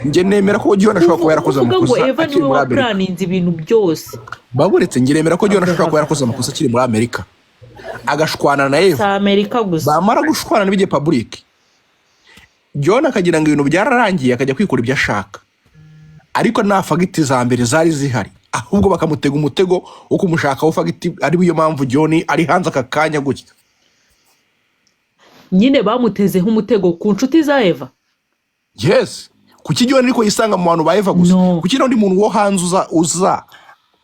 njye nemera ko John ashobora kuba yarakoze
Kuvuga ngo
amakosa
Eva
akiri
niwe
muri Amerika.
wapuraninze ibintu byose.
Baburetse, njye nemera ko John ashobora kuba yarakoze amakosa akiri muri Amerika, agashwana na
Si
Eva.
Amerika gusa.
Bamara gushwana ntibijye public, John akagira ngo ibintu byararangiye, akajya kwikora ibyo ashaka, ariko nta facts za mbere zari zihari, ahubwo bakamutega umutego wo kumushakaho facts, ari yo mpamvu John ari hanze aka kanya gutya.
Nyine bamutezeho umutego ku nshuti za Eva.
Yes, kuki John ariko yisanga mu bantu ba Eva gusa?
No.
Kuki n'undi muntu wo hanze uza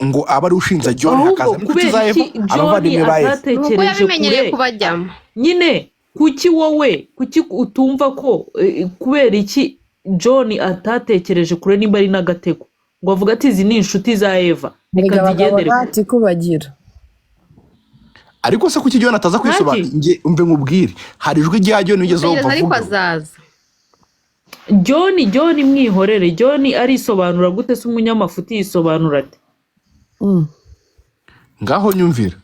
ngo abe ari ushinja John,
Ahubwo
hakaza n'inshuti
kubera
za Eva,
iki John
abavandimwe ba Eva?
Nuko
atatekereje
yabimenyereye
kure?
kubajyamo.
Nyine kuki wowe, kuki utumva ko kubera iki John atatekereje kure, nimba ari n'agatego, ngo avuga ati izi ni inshuti za Eva, reka
Erega abagabo
nzigendere kure?
ntati kubagira.
Ariko se kuki John ataza kwisobanura?
Ntaki.
Njye umve nkubwire, hari ijwi rya John wigeze wumva
Tegereza ariko
avuga?
azaza.
John mwihorere. John arisobanura gute se? Umunyamafuti yisobanura ate?
Ngaho nyumvira.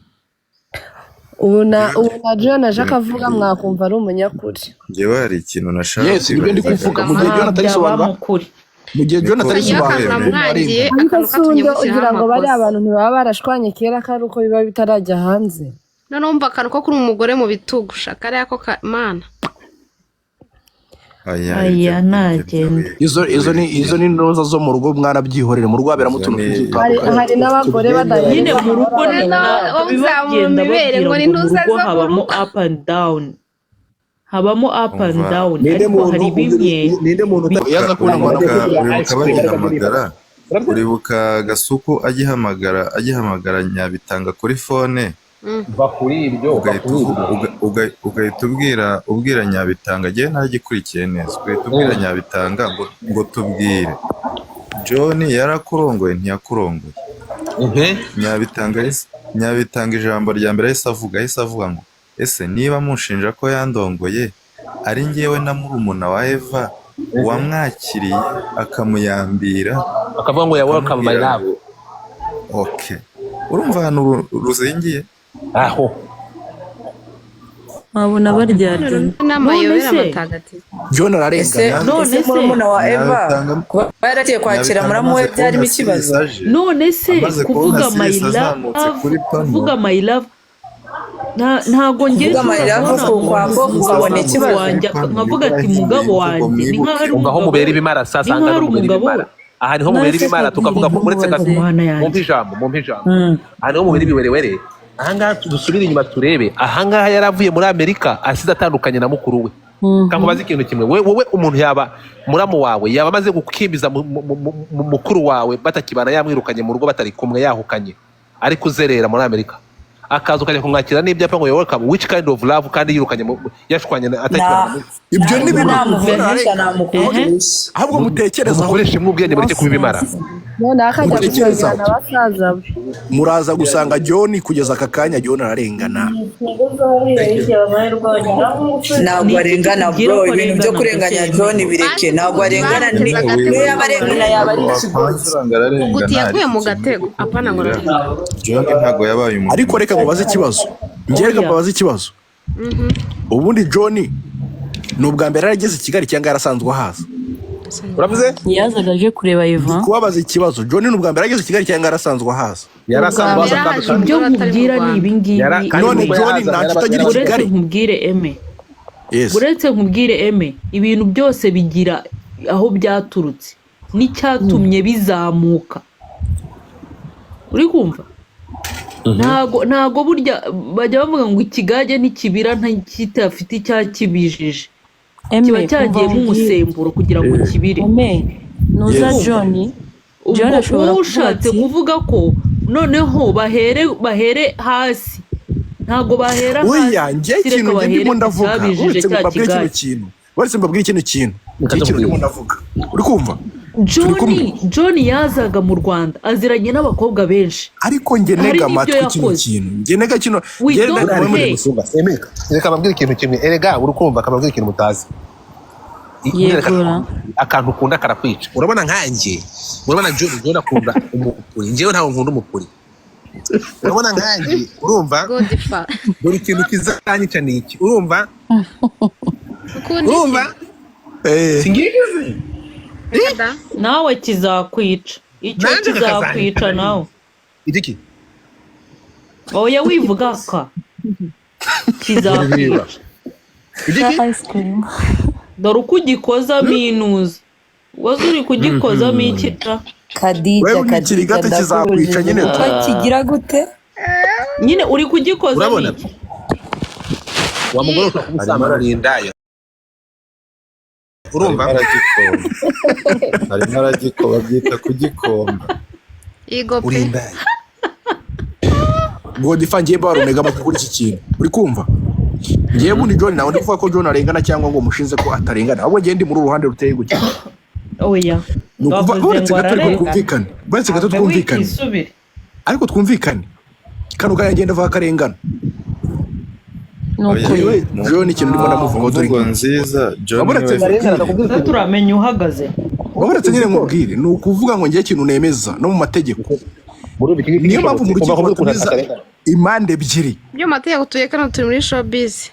Ubu na John aje akavuga mwakumva ari umunyakuri.
Njyewe hari ikintu nashaka
Yes, nibyo ndi
kwibariza.
kuvuga. Mu gihe John
Ntabyo aba
atarisobanura,
mukuri.
mu gihe John
Niko
Iyo
atarisobanura,
akantu
Emeye.
namwangiye,
Ariko
akantu
si
katumye
undi
mushyiraho
ugira ngo bariya
amakosa.
bantu ntibaba barashwanye kera, ko ari uko biba bitarajya hanze?
Noneho wumva akantu ko kuri umugore mu bitugu, shaka kariya ko mana.
Aya,
Aya,
ibyo ibyo
ntagenda.
Izo ni ntoza zo mu rugo, mwanabyihorere. Mu rugo haberamo
izo
utuntu
ni
twinshi
Hari
dutandukanye.
hari n'abagore
Nyine
badahereza
mu rugo
amahoro
ni
abagabo.
Noneho
biba
uzamura
bagenda
imibere
babwira
ngo ni
ngo mu
ntuza
rugo
zo mu
habamo
rugo.
up and down, habamo up and
Umva.
down,
Ninde
ariko
muntu
hari bimwe
ninde muntu
Yaza kubona ngo
Uribuka
anakuze.
uribuka bagihamagara, uribuka Gasuku agihamagara Nyabitanga kuri phone,
Va kuri ibyo, va
ugahita
kuri
uvu-
ibyo.
ugahita ubwira Nyabitanga, njyewe ntagikurikiye neza, ugahita ubwira Nyabitanga ngo tubwire, John yarakurongoye ntiyakurongoye? Nyabitanga ijambo rya mbere ahise avuga ngo: "Ese niba mushinja ko yandongoye, ari njyewe na murumuna wa Eva wamwakiriye akamuyambira,"
Akavuga ngo ya welcome my
akamubwira
love.
ngo okay, urumva ahantu ruzingiye.
Aho.
Wabona baryarya.
N'amayobera
None se
matagatifu.
John
Ese
ararengana.
None
ese
se
murumuna wa Eva
Nyabitanga
kuba yaragiye kwakira
Nyabitanga
muramu we
amaze
byarimo
kubona
ikibazo?
Sirisi aje,
None se
amaze kubona
kuvuga my
Sirisi azamutse
love,
kuri pano,
kuvuga my love, ntago njye
Kuvuga my
nshobora
love
kubona
ku kwa
umuntu
Mbogo
umugabo
ukabona ikibazo?
wanjye
kuri pano
nkavuga
nibwo
ati
yahinduye
mugabo
imvugo,
wanjye ni nk'aho
mwibuke.
ari
Umva aho
umugabo
mubera
we,
ibimara
ni
sasa,
nk'aho
aha
ari
niho mubera
umugabo we.
ibimara, aha niho mubera
None se
ibimara, tukavuga ko uretse
nkubaze.
gato.
Mana yanjye.
Mumpe ijambo, mumpe ijambo. Aha niho mubera ibiwerewere. Ahangaha dusubire inyuma turebe. Ahangaha yari avuye muri Amerika asize atandukanye na mukuru we. Kankubaza ikintu kimwe: wowe umuntu yaba muramu wawe, yaba amaze gukimbiza mukuru wawe batakibana, yamwirukanye mu rugo, batari kumwe, yahukanye, ariko uzerera muri Amerika, akaza ukajya kumwakira n'ibyapa ngo welcome, which kind of love? Kandi yirukanye yashwanye atakibana
Na
Ibyo ni
ntabwo
ibintu John
namuvugisha,
ararengana.
namukurisha.
Ahubwo mutekerezaho.
Mukoreshe ubwenge, mureke kuba ibimara.
Noneho akajya
Mutekerezaho.
gusangira na basaza be.
Muraza gusanga John, kugeza aka kanya John ararengana.
Ntabwo
Ni iki
arengana,
kikubwira
bro.
ko
Ibintu byo
arengana?
kurenganya
Mbese
John bireke, ntabwo arengana.
Bamuteze agatego
Niyo yaba arengana yaba ari
Ntabwo
ikigoryi.
wapanzura ngo ararengana,
Uguti yaguye
ariko
mu
ikintu
gatego,
ndi
apana ngo
kukubwira,
ararengana.
John ntabwo yabaye umuntu
Ariko reka mubaze ikibazo njye, reka
Oya.
mbabaze ikibazo. Ubundi John ni ubwa mbere yarageze i Kigali cyangwa yarasanzwe ahaza?
Uravuze?
Yazaga aje kureba
Ndi
Ivan.
kubabaza ikibazo: John ni ubwa mbere yarageze i Kigali cyangwa yarasanzwe ahaza?
Yarasanzwe ahaza.
Yarahaje
Kandi
Ibyo
umugore atari mu
nkubwira ni
Rwanda.
ibi ngibi.
Kandi
None
ubwo
John
yarahazaga,
nta nshuti agira i
Uretse
Kigali?
nkubwire eme,
Yes.
uretse nkubwire eme, ibintu byose bigira aho byaturutse n'icyatumye bizamuka. Uri kumva? Ntago burya bajya bavuga ngo ikigage ntikibira ntakitafite icyakibijije,
Eme,
kiba cyagiyemo
umva nkubwire.
umusemburo kugira ngo kibire.
Eme, nuza
Yes.
John, John
Ubwo
ashobora
wowe
kuvuga
ushatse
ati
kuvuga ko noneho bahere hasi, ntabwo bahera
Oya,
hasi,
njye
kereka
ikintu njye
bahere
ndimo
ku
ndavuga,
cyabijije
uretse
cya
mbabwire kino
kigage.
kintu, uretse mbabwire kino kintu, njye ikintu ndimo ndavuga, uri kumva? Turi kumwe.
John yazaga mu Rwanda aziranye n'abakobwa benshi.
Ariko njye
Hari
ntega
n'ibyo
amatwi kino
yakoze.
kintu, njye ntega kino,
We
njye
don't
ntega
care.
Reka mbabwire ikintu kimwe. Erega uri kumva, akababwira ikintu mutazi.
Yegura.
Akantu ukunda karakwica. Urabona nkanjye, urabona John, John akunda umupuri, njyewe ntabwo nkunda umupuri. Urabona nkanjye, urumva?
Godifa.
Dore ikintu kizanyica ni iki, urumva?
Ukunda iki?
Urumva? Singize.
Reka da.
Nawe kizakwica icyo.
Nanjye
Kizakwica
kakazanyica.
nawe.
Igiki?
Oya, wivuga ka kizakwica.
Igiki?
Ice cream.
Dore uko ugikozamo inuza, waza uri kugikozamo ikita.
Khadija,
Wewe
Khadija,
ikirigate kizakwica nyine.
ndakubujije. Ko kigira gute?
Nyine uri kugikozamo
Urabona?
iki?
Wa mugore ushobora kuba usambana, uri indaya, urumva?
Arimo aragikomba, arimo aragikoba, byita kugikomba.
Igo
Uri
pe.
indaya.
Godifa, ngiye barunega amatwi kuri iki kintu, uri kumva? Ngiye bundi John, ntabwo ndi kuvuga ko John arengana cyangwa ngo mushinze ko atarengana, ahubwo ngiye ndi muri uru ruhande ruteye gutya.
Oya.
Ni ukuvuga,
Bavuze
uretse
ngo
gato, ariko
ararengana.
twumvikane, uretse gato
Have
twumvikane.
wikisubire.
Ariko twumvikane, kano kanya ngenda avuga ko arengana.
Ni ukuri.
Yewe John, ikintu ndimo ndamuvuga
Mu
dore
mvugo nziza, John
Uretse
niwe
nkubwire.
Ese turamenya uhagaze?
Uretse nyine nkubwire, ni ukuvuga ngo ngiye ikintu nemeza no mu mategeko, niyo mpamvu mu rukiko batumiza Impande ebyiri.
Ibyo mu mategeko tuye kano, turi muri showbiz.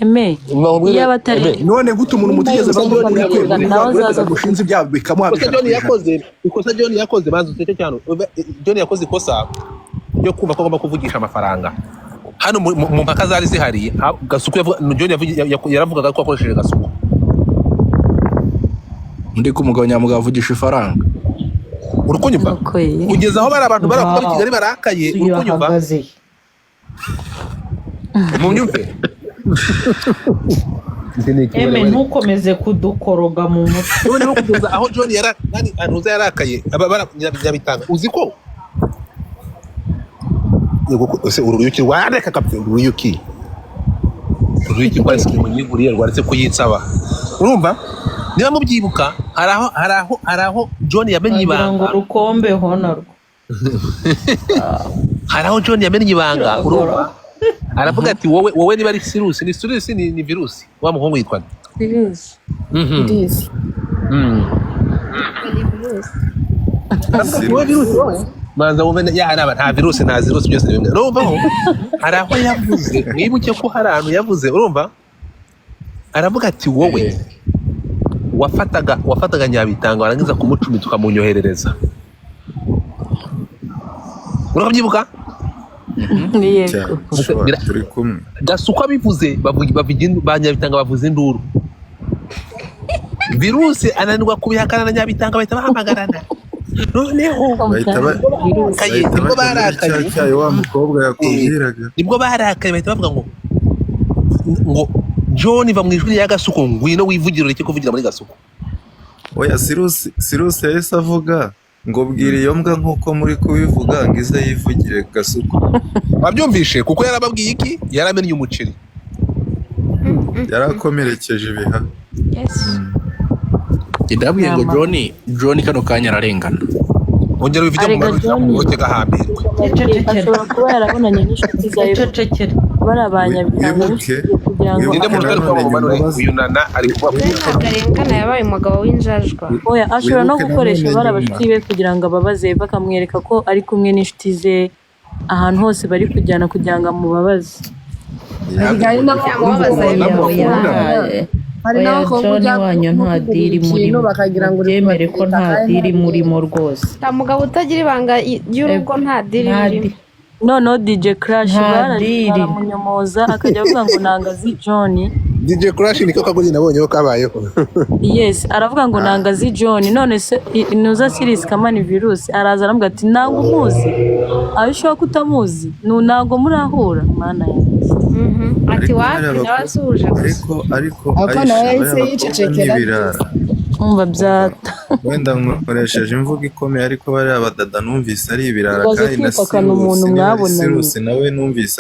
Eme, iyo aba atari
None gute umuntu mutigeze
Ikosa
bavuga
John
kuri kwe
yakoze,
nawe
uretse
azaza
gushinze ibyaha bikamuha
ikosa
ijana
John
ku ijana.
yakoze, ikosa John yakoze, banza uteke cyane. John yakoze ikosa ryo kumva ko agomba kuvugisha amafaranga hano mu mpaka zari zihari. Gasuku John yaravugaga ko akoresheje Gasuku.
Ndi ko umugabo nyamugabo avugisha ifaranga.
Uri kunyumva?
Nuko ye.
Kugeza aho bari abantu bari abakobwa b'i Kigali barakaye, uri kunyumva?
Tuyahagaze.
Mu myumve.
Eme, ntukomeze kudukoroga mu mutwe.
Noneho kugeza aho John yara nani antuza yarakaye, Nyabitanga, uzi ko yego ese uruyuki rwareka kapfe, uruyuki rwaretse munyiguriye, rwaretse kuyitsaba. Urumva niba mubyibuka, hari aho John yamenye
Wagira ngo
ibanga.
rukombeho narwo.
Hari aho John yamenye ibanga, urumva, aravuga ati: Wowe niba ari sirusi, ni sirusi, ni virusi, wa muhungu yitwa nde?"
Serious.
Irisi.
Aravuga ati: "Wowe virusi, wowe manza wumve ya naba nta virusi, nta virusi, byose ni bimwe." Urumva ho hari aho yavuze, mwibuke ko hari ahantu yavuze, urumva, aravuga ati: "Wowe wafataga Nyabitanga, warangiza kumucumita ukamunyoherereza." Urabyibuka?
Yego.
Cyane, turi kumwe.
Gasuku abivuze, ba Nyabitanga bavuza induru, virusi ananirwa kubihakana na Nyabitanga, bahita bahamagarana noneho.
Bahita
Barakaye,
bahita
nibwo
bajya muri cya
barakaye.
cyayi wa mukobwa yakubwiraga.
Nibwo barakaye, bahita bavuga ngo John, va mu ijwi rya Gasuku, ngwino wivugire, ureke kuvugira muri Gasuku.
Oya, Sirusi yahise avuga ngo: "Bwira iyo mbwa nk'uko muri kubivuga ngo ize yivugire Gasuku."
Wabyumvishe? Kuko yarababwiye iki? Yaramennye umuceri.
Yarakomerekeje ibiha.
Ndabwiye ngo
Nama.
John kano kanya ararengana.
Ongera wivuge mu
Arega
majwi
John.
cyangwa gahambirwe.
Icecekere.
Ashobora kuba yarabonanye n'inshuti za Eva,
Icecekere.
bari abanyabitanga
Wibuke
kugira ngo
Ninde
wibuke
muntu utari
nanone
kuvuga ngo
nyuma
manure
baza
uyu nana ari kuvuga?
We ntabwo arengana, yabaye umugabo w'injajwa.
Oya, ashobora no
Wibuke
gukoresha
nanone
bari
nyuma
abashuti be kugira ngo ababaze Eva, akamwereka ko ari kumwe n'inshuti ze ahantu hose bari kujyana kugira ngo amubabaze.
Hari
Yamubabaza.
n'abakobwa
Oya, oya.
bakundana, hari
Oya,
n'abakobwa
John
ujya
wanyu
nko
nta
kugura
deal
ikintu
murimo.
bakagira ngo uri
Mubyemere ko
kubatereta
nta
kandi nta
deal
deal.
murimo rwose.
Nta mugabo utagira ibanga ry'urugo, nta deal
Nta
birimo.
Noneho DJ Crash
Nta deal.
baramunyomoza, akajya avuga ngo nanga zi John.
DJ Crash niko kaguri nabonyeho kabayeho.
Yes, aravuga ngo nanga zi John. None se nuza series kamani virus araza aravuga ati: "Ntabwo umuzi, aho ushobora kutamuzi ntabwo murahura, mana yanjye."
Ati
Ariko
wapi
bariya
nawe
bakobwa
asuhuje gusa.
ariko
Ako
Aisha,
nawe
bariya
yahise
bakobwa
yicecekera.
n'ibirara.
Umva byata.
Wenda nkoresheje imvugo ikomeye, ariko bariya badada numvise ari ibirara.
Ibaze
Kandi na
kwipakana umuntu
Sirusi, niba ari
mwabonanye.
Sirusi nawe numvise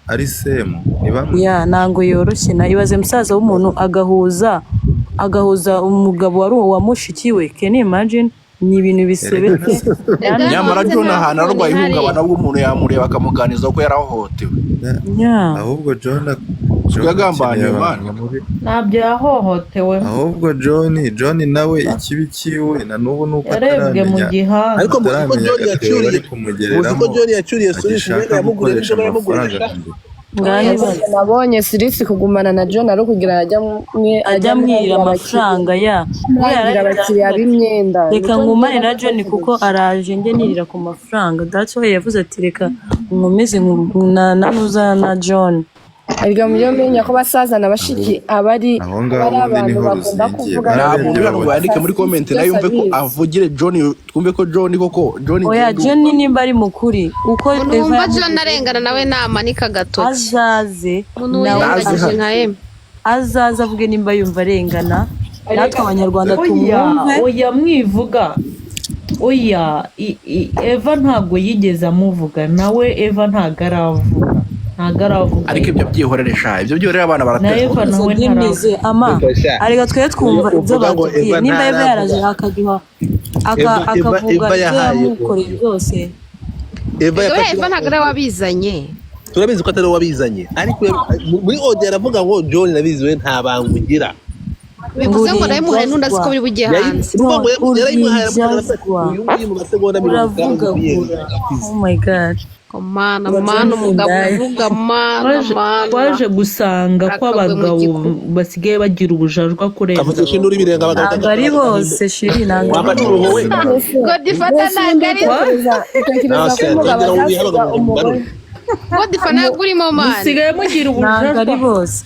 ari semu, ni bamwe.
Ya, ntabwo yoroshye. Na ibaze musaza w'umuntu agahuza umugabo wari uwa mushiki we. Can you imagine? Ni ibintu bisebetse.
Erega
Nyamara
hanze
John
nta
ahantu
phone
ararwaye
ihari.
ihungabana, bwo umuntu yamureba akamuganiriza ko yarahohotewe.
Ya.
Ahubwo John
Ubwo
John akeneye
yagambaniwe
abantu
man.
bamuri
Ntabyo, yahohotewe.
Ahubwo John nawe ikibi cyiwe na n'ubu ni uko
Yarebwe mu
ataramenya
gihanga.
Ariko muzi ko
ataramenya
John
agatebo
yacyuriye
bari
muzi ko
kumugereramo,
John yacyuriye Suris
agishaka
imyenda yamuguriye
gukoresha
n'ibyo yamuguriye.
amafaranga mbere.
Ngaho ibaze.
Nabonye Sirisi kugumana na John ari ukugira ajya mwe
ajya amwira amafaranga ya we.
amwirira
Yararira
abakiriya
aravuga ati
b'imyenda.
Reka
Niko
ngumane na
njye
John kuko araje njye nirira ku mafaranga. That's why yavuze ati: "Reka nkomeze na nuza na John."
Erega mujye mumenya ko basaza na bashiki aba ari
Aho ngaho
aba ari
ubundi
abantu
niho
bakunda
ruzingiye.
kuvuga.
Nta muntu
Bararebye
uri hano ngo
babona
yandike muri comment nayo
byose
yumve ko
abizi.
avugire John, twumve ko John koko John
Oya,
ngende.
John nimba ari mukuri uko
Umuntu
Eva
wumva John
yamuvuze,
arengana nawe namanika agatoki.
Azaze
Umuntu
nawe.
wirengagije
Naze.
nka M.
Azaze avuge nimba yumva arengana, natwe abanyarwanda
Oya.
tumwumve.
Oya, mwivuga, oya. Eva ntabwo yigeze amuvuga nawe. Eva ntabwo aravuga, ntabwo aravuga.
Ariko ibyo byihorere sha, ibyo byihorere, abana
Na
baratezwa.
Eva nawe
Byemeze
ntaravuga.
Ama
Reka sha.
areka twe twumva
Iyo
ibyo
uvuga ngo
batubwiye.
Eva
Nimba Eva yaraje
ntaravuga,
akaduha
Eva
akavuga
Eva
ibyo
yahaye
yamukoreye byose.
Eva
Erega
yafashe
Eva ntabwo ari we wabizanye.
Turabizi ko atari we wabizanye, ariko muri audio aravuga ngo: "John, nabizi, we nta banga ugira."
Bivuze ngo nayimuhaye n'undi azi ko biri bujye hanze.
Urumva ngo yarayimuhaye, aramubwira ati,
Urinjajwa.
uyu nguyu mu masegonda 50
Uravugagura. Oh my God.
Mana,
Ngo
mana,
John
umugabo
Indaya.
uvuga mana,
Twaje
mana.
Twaje gusanga ko
Akagwe mu
abagabo
gikuba.
basigaye bagira ubujajwa kurenza
Kavugisha induru ibirenge abagabo.
Ntabwo ari bose shiri, ntabwo ari
Wambaye
bose.
uruhu we.
Godifata ntabwo ari
utekereza utekereza ko umugabo
Nonsense.
azasiga
Abagabo
umugore?
Godifa ntabwo urimo, mana.
Musigaye mugira
Ntabwo ari
ubujajwa.
bose.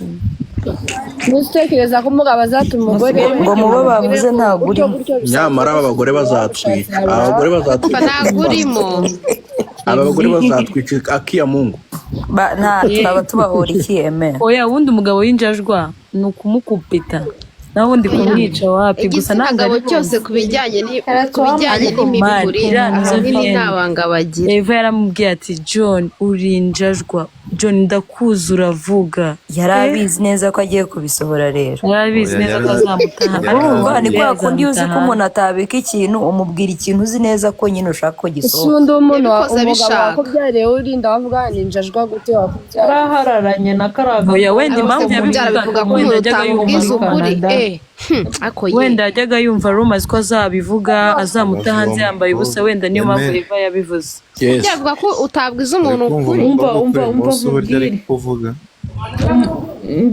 Mbese utekereza ko umugabo azata umugore
Musigaye
we?
Ngo
mugira
mubo
ubujajwa.
bavuze ntabwo
Gutyo
urimo.
gutyo bisanzwe.
Nyamara aba bagore bazatwica, aba bagore
Godifa
bazatwica.
ntabwo urimo.
Aba bagore bazatwica, akiya Mungu.
Nta twaba tubahora iki eme?
Oya, ubundi umugabo w'injajwa ni ukumukupita, naho ubundi kumwica wapi. Gusa
Igitsina
ntabwo
gabo
ari
cyose
bose.
ku bijyanye ku bijyanye
Ariko man,
n'imikurire,
iriya nizo
ahanini
VN.
nta banga bagira.
Eva yaramubwiye ati: "John, uri injajwa, John, ndakuzi uravuga."
Yari abizi neza ko agiye kubisohora rero.
Yari abizi
Oya,
neza ko azamutaha,
yari
ariko
Urumva ni
umugore
kwa kundi uzi ko
azamutaha.
umuntu atabika ikintu, umubwira ikintu uzi neza ko nyine ushaka ko
Ese
gisohoka.
ubundi umuntu
Yabikoze
umugabo
abishaka.
wakubyariye urinda wavuga ni injajwa gute wakubyariye?
Yarahararanye na kariya
Oya, wenda
gakobwa
impamvu
ko muri
Kubyara
yabivugaga,
bivuga ko
wenda
umuntu
yajyaga yumva
utamubwiza
muri
ukuri.
Canada.
Ako ye.
Wenda yajyaga yumva rumors ko azabivuga, azamuta
Uwo
hanze yambaye ubusa,
mukobwa
wenda niyo mpamvu
Eme
Eva yabivuze.
Yes.
Kubyara bivuga ko utabwiza
uri
umuntu
kumva
ukuri.
Umva,
umukobwa
umva,
ukuri
umva
munsi uburyo ari
nkubwire.
kuvuga.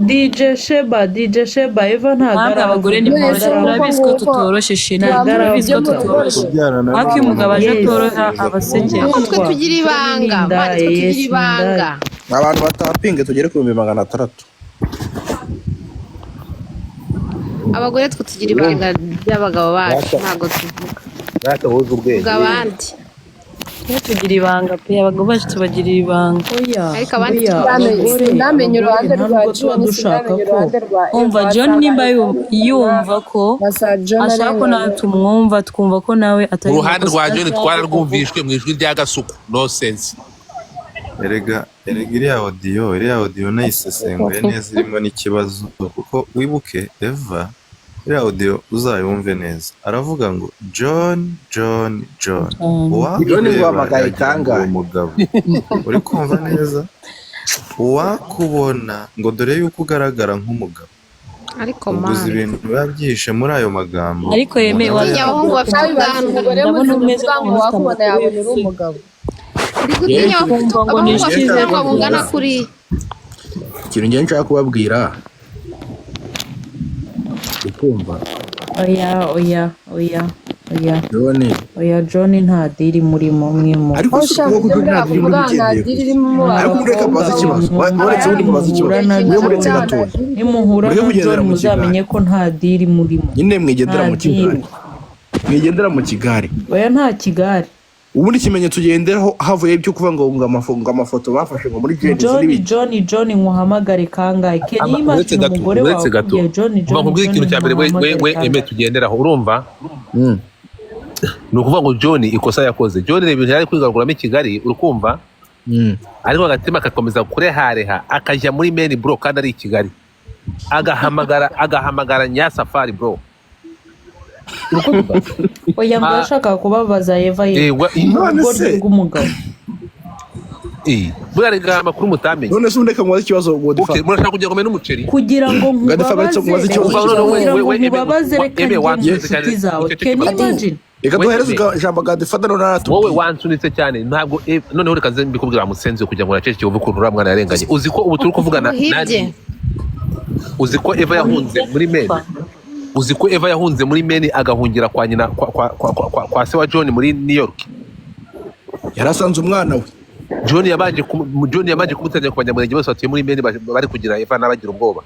DJ Sheba, DJ Sheba, Eva ntabwo
Namwe abagore ni
aravuga.
Mwese
mworoshye,
nuko
murabizi ko
nguko
tutoroshye shiri,
Ntabwo
murabizi ko
ibyo
aravuga.
tutoroshye.
Kubyarana
Ariko iyo
n'umuntu
umugabo aje
Yes.
atoroha aba asekeje.
Kuko twe
Umva,
tugira
John ni
ibanga, mana,
indaya,
twe tugira
yes, ni
ibanga.
indaya.
Abantu batapinge tugere ku 600,000.
Abagore twe tugira ibanga ry'abagabo bacu, ntabwo tuvuga.
Mwaka woza ubwenge.
Tuvuga abandi.
Twe tugira ibanga pe, abagabo bacu tubagirira ibanga.
Oya,
Ariko abandi
oya,
tuvuga.
abagore,
Sinamenya
abagore
uruhande
nta
rwa
nubwo tuba
John,
dushaka
sinamenya
ko
uruhande rwa
Umva
Eva.
John
Wasanga
nimba
Eva arengana,
yumva ko
basa John
ashaka ko nawe
arengana.
tumwumva, twumva ko nawe atari mu
Uruhande
makosa
rwa John
adashaka kuvuga.
twararwumvishwe mu ijwi rya Gasuku, nonsense.
Erega iriya audio nayisesenguye neza, irimo n'ikibazo, kuko wibuke Eva, iriya audio uzayumve neza, aravuga ngo John, John, John.
John
Uwakureba
nguhamagaye
yagira ngo uri
kangahe?
umugabo uri kumva neza, uwakubona ngo dore yuko ugaragara nk'umugabo.
Ariko
Ubwo uzi
mana.
ibintu biba byihishe muri ayo magambo
Ariko
umuntu
yemeye
aba
Gutinya abahungu
yavuze.
bafite
Nabibaza
ubwanwa.
umugore
Ndabona
muzima
umeze
uvuga ngo
nk'umuntu ufite
wakubona
amakuru
yabona uri
yuzuye.
umugabo.
Ndi gutinya
Kumva ngo ni
abahungu
inshuti
bafite
ze
ubwanwa bungana kuriya.
Ikintu ngiye nshaka kubabwira, ukumva?
Oya, oya, oya, oya.
John.
Oya, John nta deal murimo mwimo.
Ariko si
Osha,
ukuvuga ko
ibyo
John nta deal
muravuga
muri
nta
ugendeye
deal
gusa.
irimo mu
Ariko
bagabo.
mureke mbaze ikibazo. Muretse ubundi mubaze ikibazo.
Nimuhura na
Mwe muretse
John,
gatoya.
nimuhura
Mureke
na
kugendera
John
mu kigare.
muzamenye ko nta deal murimo.
Nyine mwigendera
Nta
mu kigare.
deal.
Mwigendera mu kigare.
Oya, nta kigare.
Ubundi ikimenyetso ugenderaho havuye ibyo kuvuga ngo amafoto bafashe ngo muri Gen Z
John,
n'ibiki.
John, John, nkuhamagare kangahe? Can you
Uretse
imagine
gato,
umugore
uretse
wawe
gato.
akubwiye John,
Umva
John,
nkubwire
John,
ikintu cya mbere, we
nkuhamagare
we eme
kangahe?
tugenderaho, urumva? Ni ukuvuga ngo John ikosa yakoze, John reba ibintu yari kwigaraguramo i Kigali, uri kumva? Ariko agatima agakomeza kurehareha, akajya muri Maine bro, kandi ari i Kigali, agahamagara Nyasafari bro, uri kumva?
Oya, ngo
Ah.
yashakaga kubabaza Eva ye.
None
Ubugoryi
se
bw'umugabo.
Buriya rega amakuru mutamenye.
None se ubundi reka mubaze ikibazo, Godfather.
Okay, murashaka kujya kumena umuceri?
Kugira ngo
Godfather,
nkubabaze,
mubaze ikibazo.
Umva noneho we
kugira
we
ngo
we eme
nkubabaze, reka
eme
njye mu
wansunitse cyane.
nshuti zawe.
Uceceke
Can you
gato.
imagine?
Reka
We
duhereze
Eme.
ijambo Godfather none
Wowe
aratubwira.
wansunitse cyane ntabwo noneho reka nze mbikubwira musenzi, kugira ngo unaceceke wumve ukuntu uriya mwana yarenganye. Uzi ko ubu turi kuvugana
Muhibye.
nani? Uzi ko Eva yahunze muri Maine? Uzi ko Eva yahunze muri Maine agahungira kwa nyina, kwa se wa John muri New York?
Yarasanze umwana we.
John yabanje kumutangira ku Banyamurenge bose batuye muri Maine, bari kugira Eva n'abagira ubwoba,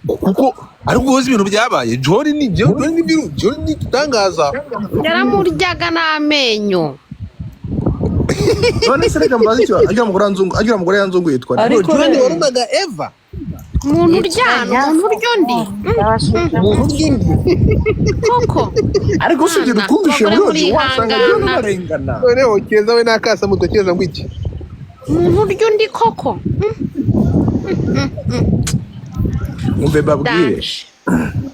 kuko ariko uzi ibintu byabaye. John ni igitangaza.
Yaramuryaga n'amenyo.
None se reka mbaze ikibazo, agira mugore yanzungu yitwa nde?
Ariko
John
rero
warumaga Eva.
Umuntu uryana, umuntu urya undi.
Umuntu urya undi.
Koko.
Ariko usibye
Mwana,
twumvishe
abagore
muri audio, wasanga John
murihangana.
arengana.
Noneho Keza we n'akasa mutwe, Keza ngo iki?
Umuntu urya undi koko.
Umve babwire.
Danje.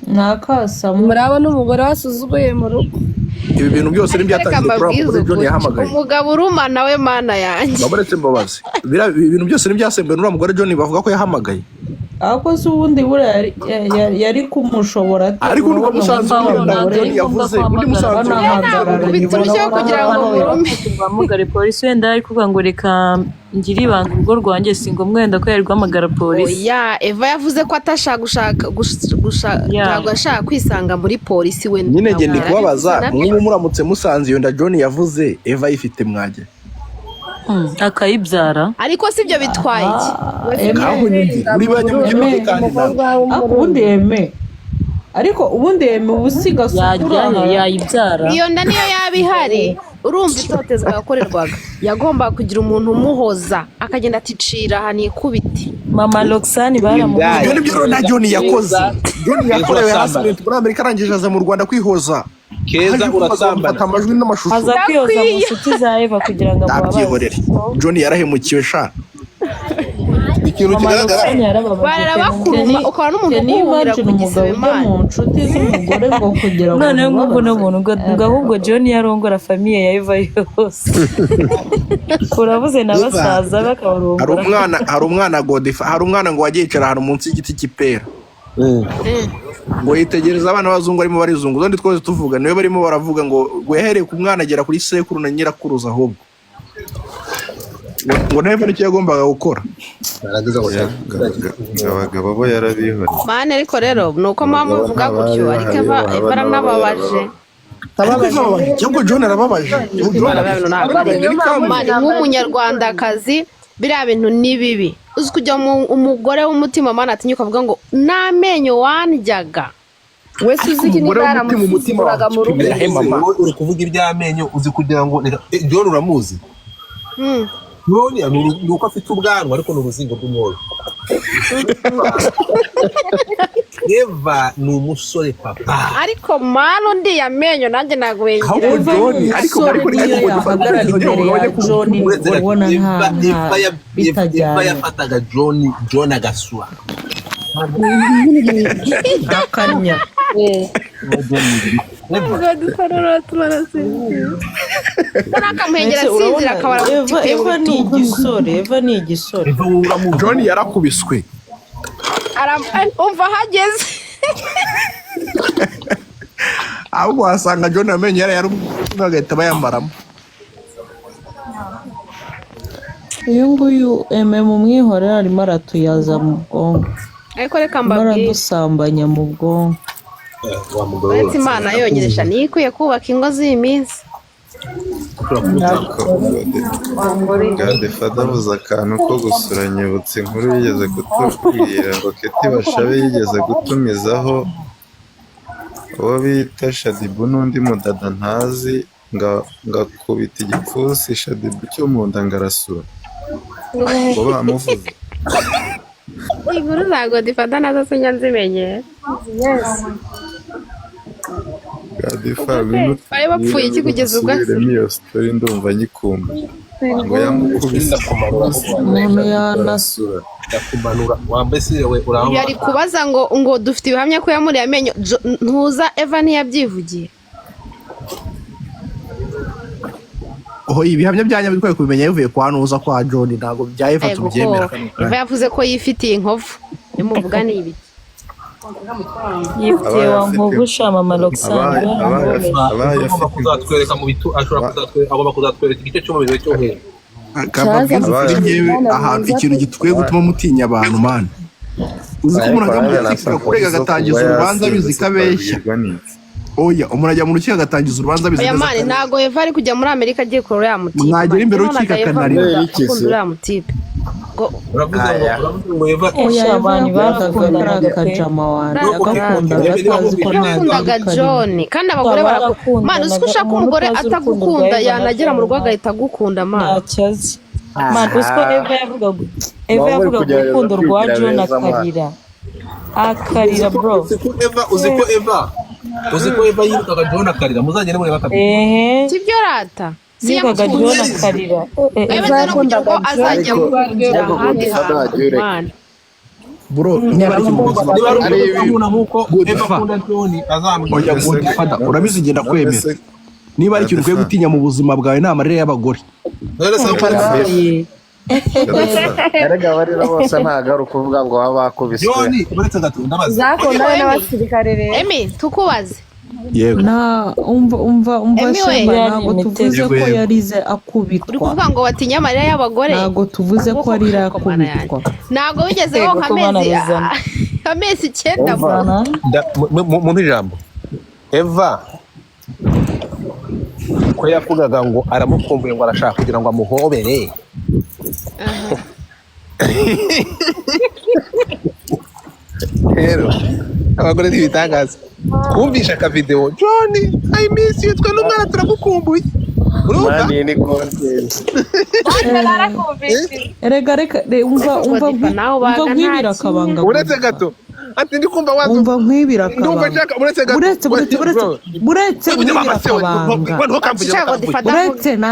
Nakasamu.
Murabona umugore wasuzuguye mu rugo.
Ibi bintu byose
Ariko reka
ntibyatangiye kuri
mbabwize
mugore John
ukuri,
yahamagaye.
umugabo uruma nawe, mana yanjye.
Babaretse mbabazi, biriya ibi bintu byose ntibyasembuwe n'uriya mugore John bavuga ko yahamagaye.
Ariko se ubundi buriya yari kumushobora ate?
Ariko undi
Urabona
musanzu
ngo
wenda
umugore
John yavuze undi musanzu
banahagararanye.
Nagukubita urushyi kugira ngo murume.
Guhamagara polisi wenda ari kuvuga ngo reka ngire ibanga urugo rwanjye, si ngombwa wenda ko yari guhamagara polisi.
Oya, Eva yavuze ko atashaka gushaka
Yeah.
ntabwo ashaka kwisanga muri polisi we.
Nyine
Ntabwo
njye ndi kubabaza,
yarabivuze nabyo.
nk'ubu muramutse musanze iyo nda John yavuze Eva ayifite, mwajya
Akayibyara.
Ariko si ibyo bitwaye iki?
Eme.
Ngaho nyumvire muri ba nyamukuru kandi nawe.
Ariko ubundi Eme, ariko ubundi Eme ubu si gasukura.
Yajyayo yayibyara.
Iyo nda niyo yaba ihari, urumva itotezwa yakorerwaga, yagombaga kugira umuntu umuhoza akagenda ati cira aha nikubite.
Mama Roxane baramubuze.
Ibyo nibyo rero na John yakoze. John
Keza
yakorewe
urasambana.
harassment muri Amerika, arangije aza mu Rwanda kwihoza.
Keza
Aje kubaza,
urasambana.
bamufata amajwi n'amashusho.
Aza kwiyoza mu nshuti za Eva kugira ngo amubabaze.
Ndabyihorere, John yarahemukiwe sha.
Ikintu
Mama
kigaragara
Roxane yarababaje pe.
Bararabakuruma ukabona n'umuntu
Can you
ukuhurira
imagine
ku
umugabo
gisebe
ujya
Mana.
mu nshuti z'umugore ngo kugira ngo
Noneho nk'ubu
amubabaze?
n'ubuntu ngo ahubwo John yarongora famille ya Eva yose, urabuze na
Eva,
basaza
hari
bakabarongora.
umwana, hari umwana Godifa, hari umwana ngo wagiye yicara ahantu munsi y'igiti cy'ipera, ngo yitegereza abana b'abazungu barimo barizunguza, undi twose tuvuga niwe barimo baravuga, ngo yahereye ku mwana agera kuri sekuru na nyirakuruza, ahubwo ngo nawe nicyo yagombaga gukora.
Narangiza ngo
Oya, abagabo bo yarabihoreye.
Mane, ariko rero ni uko muba
Abagabo
muvuga
ntabari
gutyo, ariko
bahari,
Eva
bahaba
Eva aranababaje.
Ariko Eva ababaje cyangwa John arababaje? John
Biriya bintu ntabwo ari byo. Mane, nk'umunyarwandakazi biriya bintu ni bibi. Uzi kujya mu umugore w'umutima, Mana, atinyuka avuga ngo n'amenyo wandyaga.
Wese uzi ko
Umugore
niba
w'umutima, umutima
yaramusuzuguraga mu rugo.
wawe mama.
Wowe uri kuvuga iby'amenyo, uzi kugira ngo John uramuzi? John ni uko afite ubwanwa, ariko ni uruzingo rw'umwoyo. Eva ni umusore papa.
Ariko Mana, undi amenyo nanjye ntabwo
Ahubwo
wengira.
Eva ni
John ariko
umusore,
ariko
niyo
ariko
yahagarara imbere ya John
Uretse
ubona
Eva
nta
Eva ya- Eva
bitajyanye.
yafataga John, John agasura.
Akanya.
Nakamuhengera
Mbese
asinzira
urabona
akabara
Eva, Eva ni igisore, Eva ni igisore.
Eva wowe uramuzi.
John yarakubiswe.
Umva ahageze.
Ahubwo wasanga John amenyo yarayarumwe agahita bayambaramo.
Uyu nguyu Eme mumwihorere, arimo aratuyaza mu bwonko.
Ariko reka
Arimo
mbabwire,
aradusambanya mu bwonko.
Wa mugore we
uretse Imana yonyine sha niyo ikwiye kubaka ingo z'iyi minsi.
Godfather avuze akantu ko gusura, nyibutse inkuru yigeze kutubwira ngo Keti Bashabe yigeze gutumizaho uwo bita Shadibu n'undi mudada ntazi, ngakubita igipfunsi Shadibu cyo mu nda ngo arasura, ngo bamuvuze.
Inkuru za Godfather nazo sinjya nzimenyera.
Godfather, ngwino
Bari bapfuye iki kugeza ubwo
usubiremo iyo story, ndumva nyikumbuye, ngo yamukubise igipfunsi
Umuntu yanasura.
arasura.
Ndakumanura wambaye se we uraba.
Yari kubaza ngo dufite ibihamya ko yamuriye amenyo. Ntuza Eva ntiyabyivugiye.
Oho, ibihamya bya nyabyo twari kubimenya bivuye kwa Nuza, kwa John, ntabwo bya Eva
Ego ko
tubyemera kano
Eva
kanya.
yavuze ko yifitiye inkovu nimuvuga ni ibiki?
Yifitiye
Abaye
wa
afite
nkovu sha mama Roxane
abaye abaye
baramubabaje.
abaye
Agomba
afite
kuzatwereka mu bitu, ashobora kuzatwereka, agomba kuzatwereka igice cy'umubiri we cyo hejuru.
Kababwiza
abaye
ukuri, ngewe ahantu ikintu gikwiye gutuma mutinya abantu, man, uzi ko umuntu ajya mu rukiko akakurega
zo kuba
agatangiza urubanza
yasinze
abizi ko abeshya.
tukabwirwa n'iki?
Oya, umuntu ajya mu rukiko agatangiza urubanza abizi
Oya
neza
mani,
ko abeshya.
ntago Eva ari kujya muri Amerika agiye kureba uriya mutipe.
Mwagera imbere
Mani,
y'urukiko
nabonaga Eva
akanarira.
akunda
Kubera iki
akunda
se?
uriya mutipe ngo
Uravuze ngo
Aya.
uravuze ngo Eva
Oya,
Sha
Eva
abantu
yakundaga kariya
barakundanaga pe.
kajama wanjye,
Okay,
yagakundaga
niba
atazi ko
nkubwira
nta
yakundaga
kibi karimo.
John, kandi abagore barakunda, Mana, uzi ko
Barakundanaga,
ushaka
umuntu
umugore
utazi urukundo rwa
atagukunda
Eva na
yanagera mu
John
rugo agahita agukunda, Mana.
ntacyo azi. Man, uzi ko
Aha.
Eva yavugaga, Eva
Muba muri
yavugaga
kugerageza
urukundo rwa
kwigira
John
beza mwana.
akarira, akarira bro.
Uzi ko Eva uzi ko Eva uzi ko Eva yirukaga John akarira, muzagende mureba akabiri.
Ehe,
Sibyo rata, si
yirukaga John
yamukunze.
akarira.
Eva
Eva
no kugira ngo
yakundaga John.
azajya
Ariko
guhungira
ariko
ahandi
Godfather
hantu,
wagiye ureka.
Mana.
Bro, niba ari ikintu mu buzima
Niba ari
Ari
umuntu
ibintu
ukunda nk'uko Eva
Godfather,
akunda John azambwira.
oya
None se
Godfather, urabizi ngenda
none
kwemera,
se
niba ari ikintu ukwiye
Godfather
gutinya mu buzima bwawe ni amarira y'abagore.
None se
Godfather
Oye,
Erega barira bose ntabwo ari ukuvuga ngo baba bakubiswe.
Joni, uretse gato ndabaza.
Zakundana n'abasirikare rero.
Emi, tukubaze.
Yego.
Na umva umva umva
Emi we.
Shema, ntabwo tuvuze
Yego,
ko
yego.
yarize
Uri
akubitwa.
kuvuga ngo batinye amarira y'abagore.
Ntabwo tuvuze ko arira akubitwa.
Ntabwo wigeze
Yego,
wonka
ko Mana
amezi
bizana.
amezi 9
Umva.
mu
Mumpe ijambo. Eva ko yavugaga ngo aramukumbuye, ngo arashaka kugira ngo amuhobere. Rero abagore ntibitangaza kumvisha akavidewo, John, I miss you, twe n'umwana turagukumbuye, urumva?
Mani ni content.
Erega reka umva umva
Godiva, nawe
umva
ubaga nta
nkwibira akabanga.
Uretse
Godiva.
gato, ati ndi kumva wazo
Umva nkwibira
ndumva
akabanga.
nshaka, uretse gato.
Buretse buretse buretse buretse
Ujye
nkwibira
mama se we,
akabanga.
ntukamvuge,
Shaka
ntukamvuge.
Godiva,
Buretse na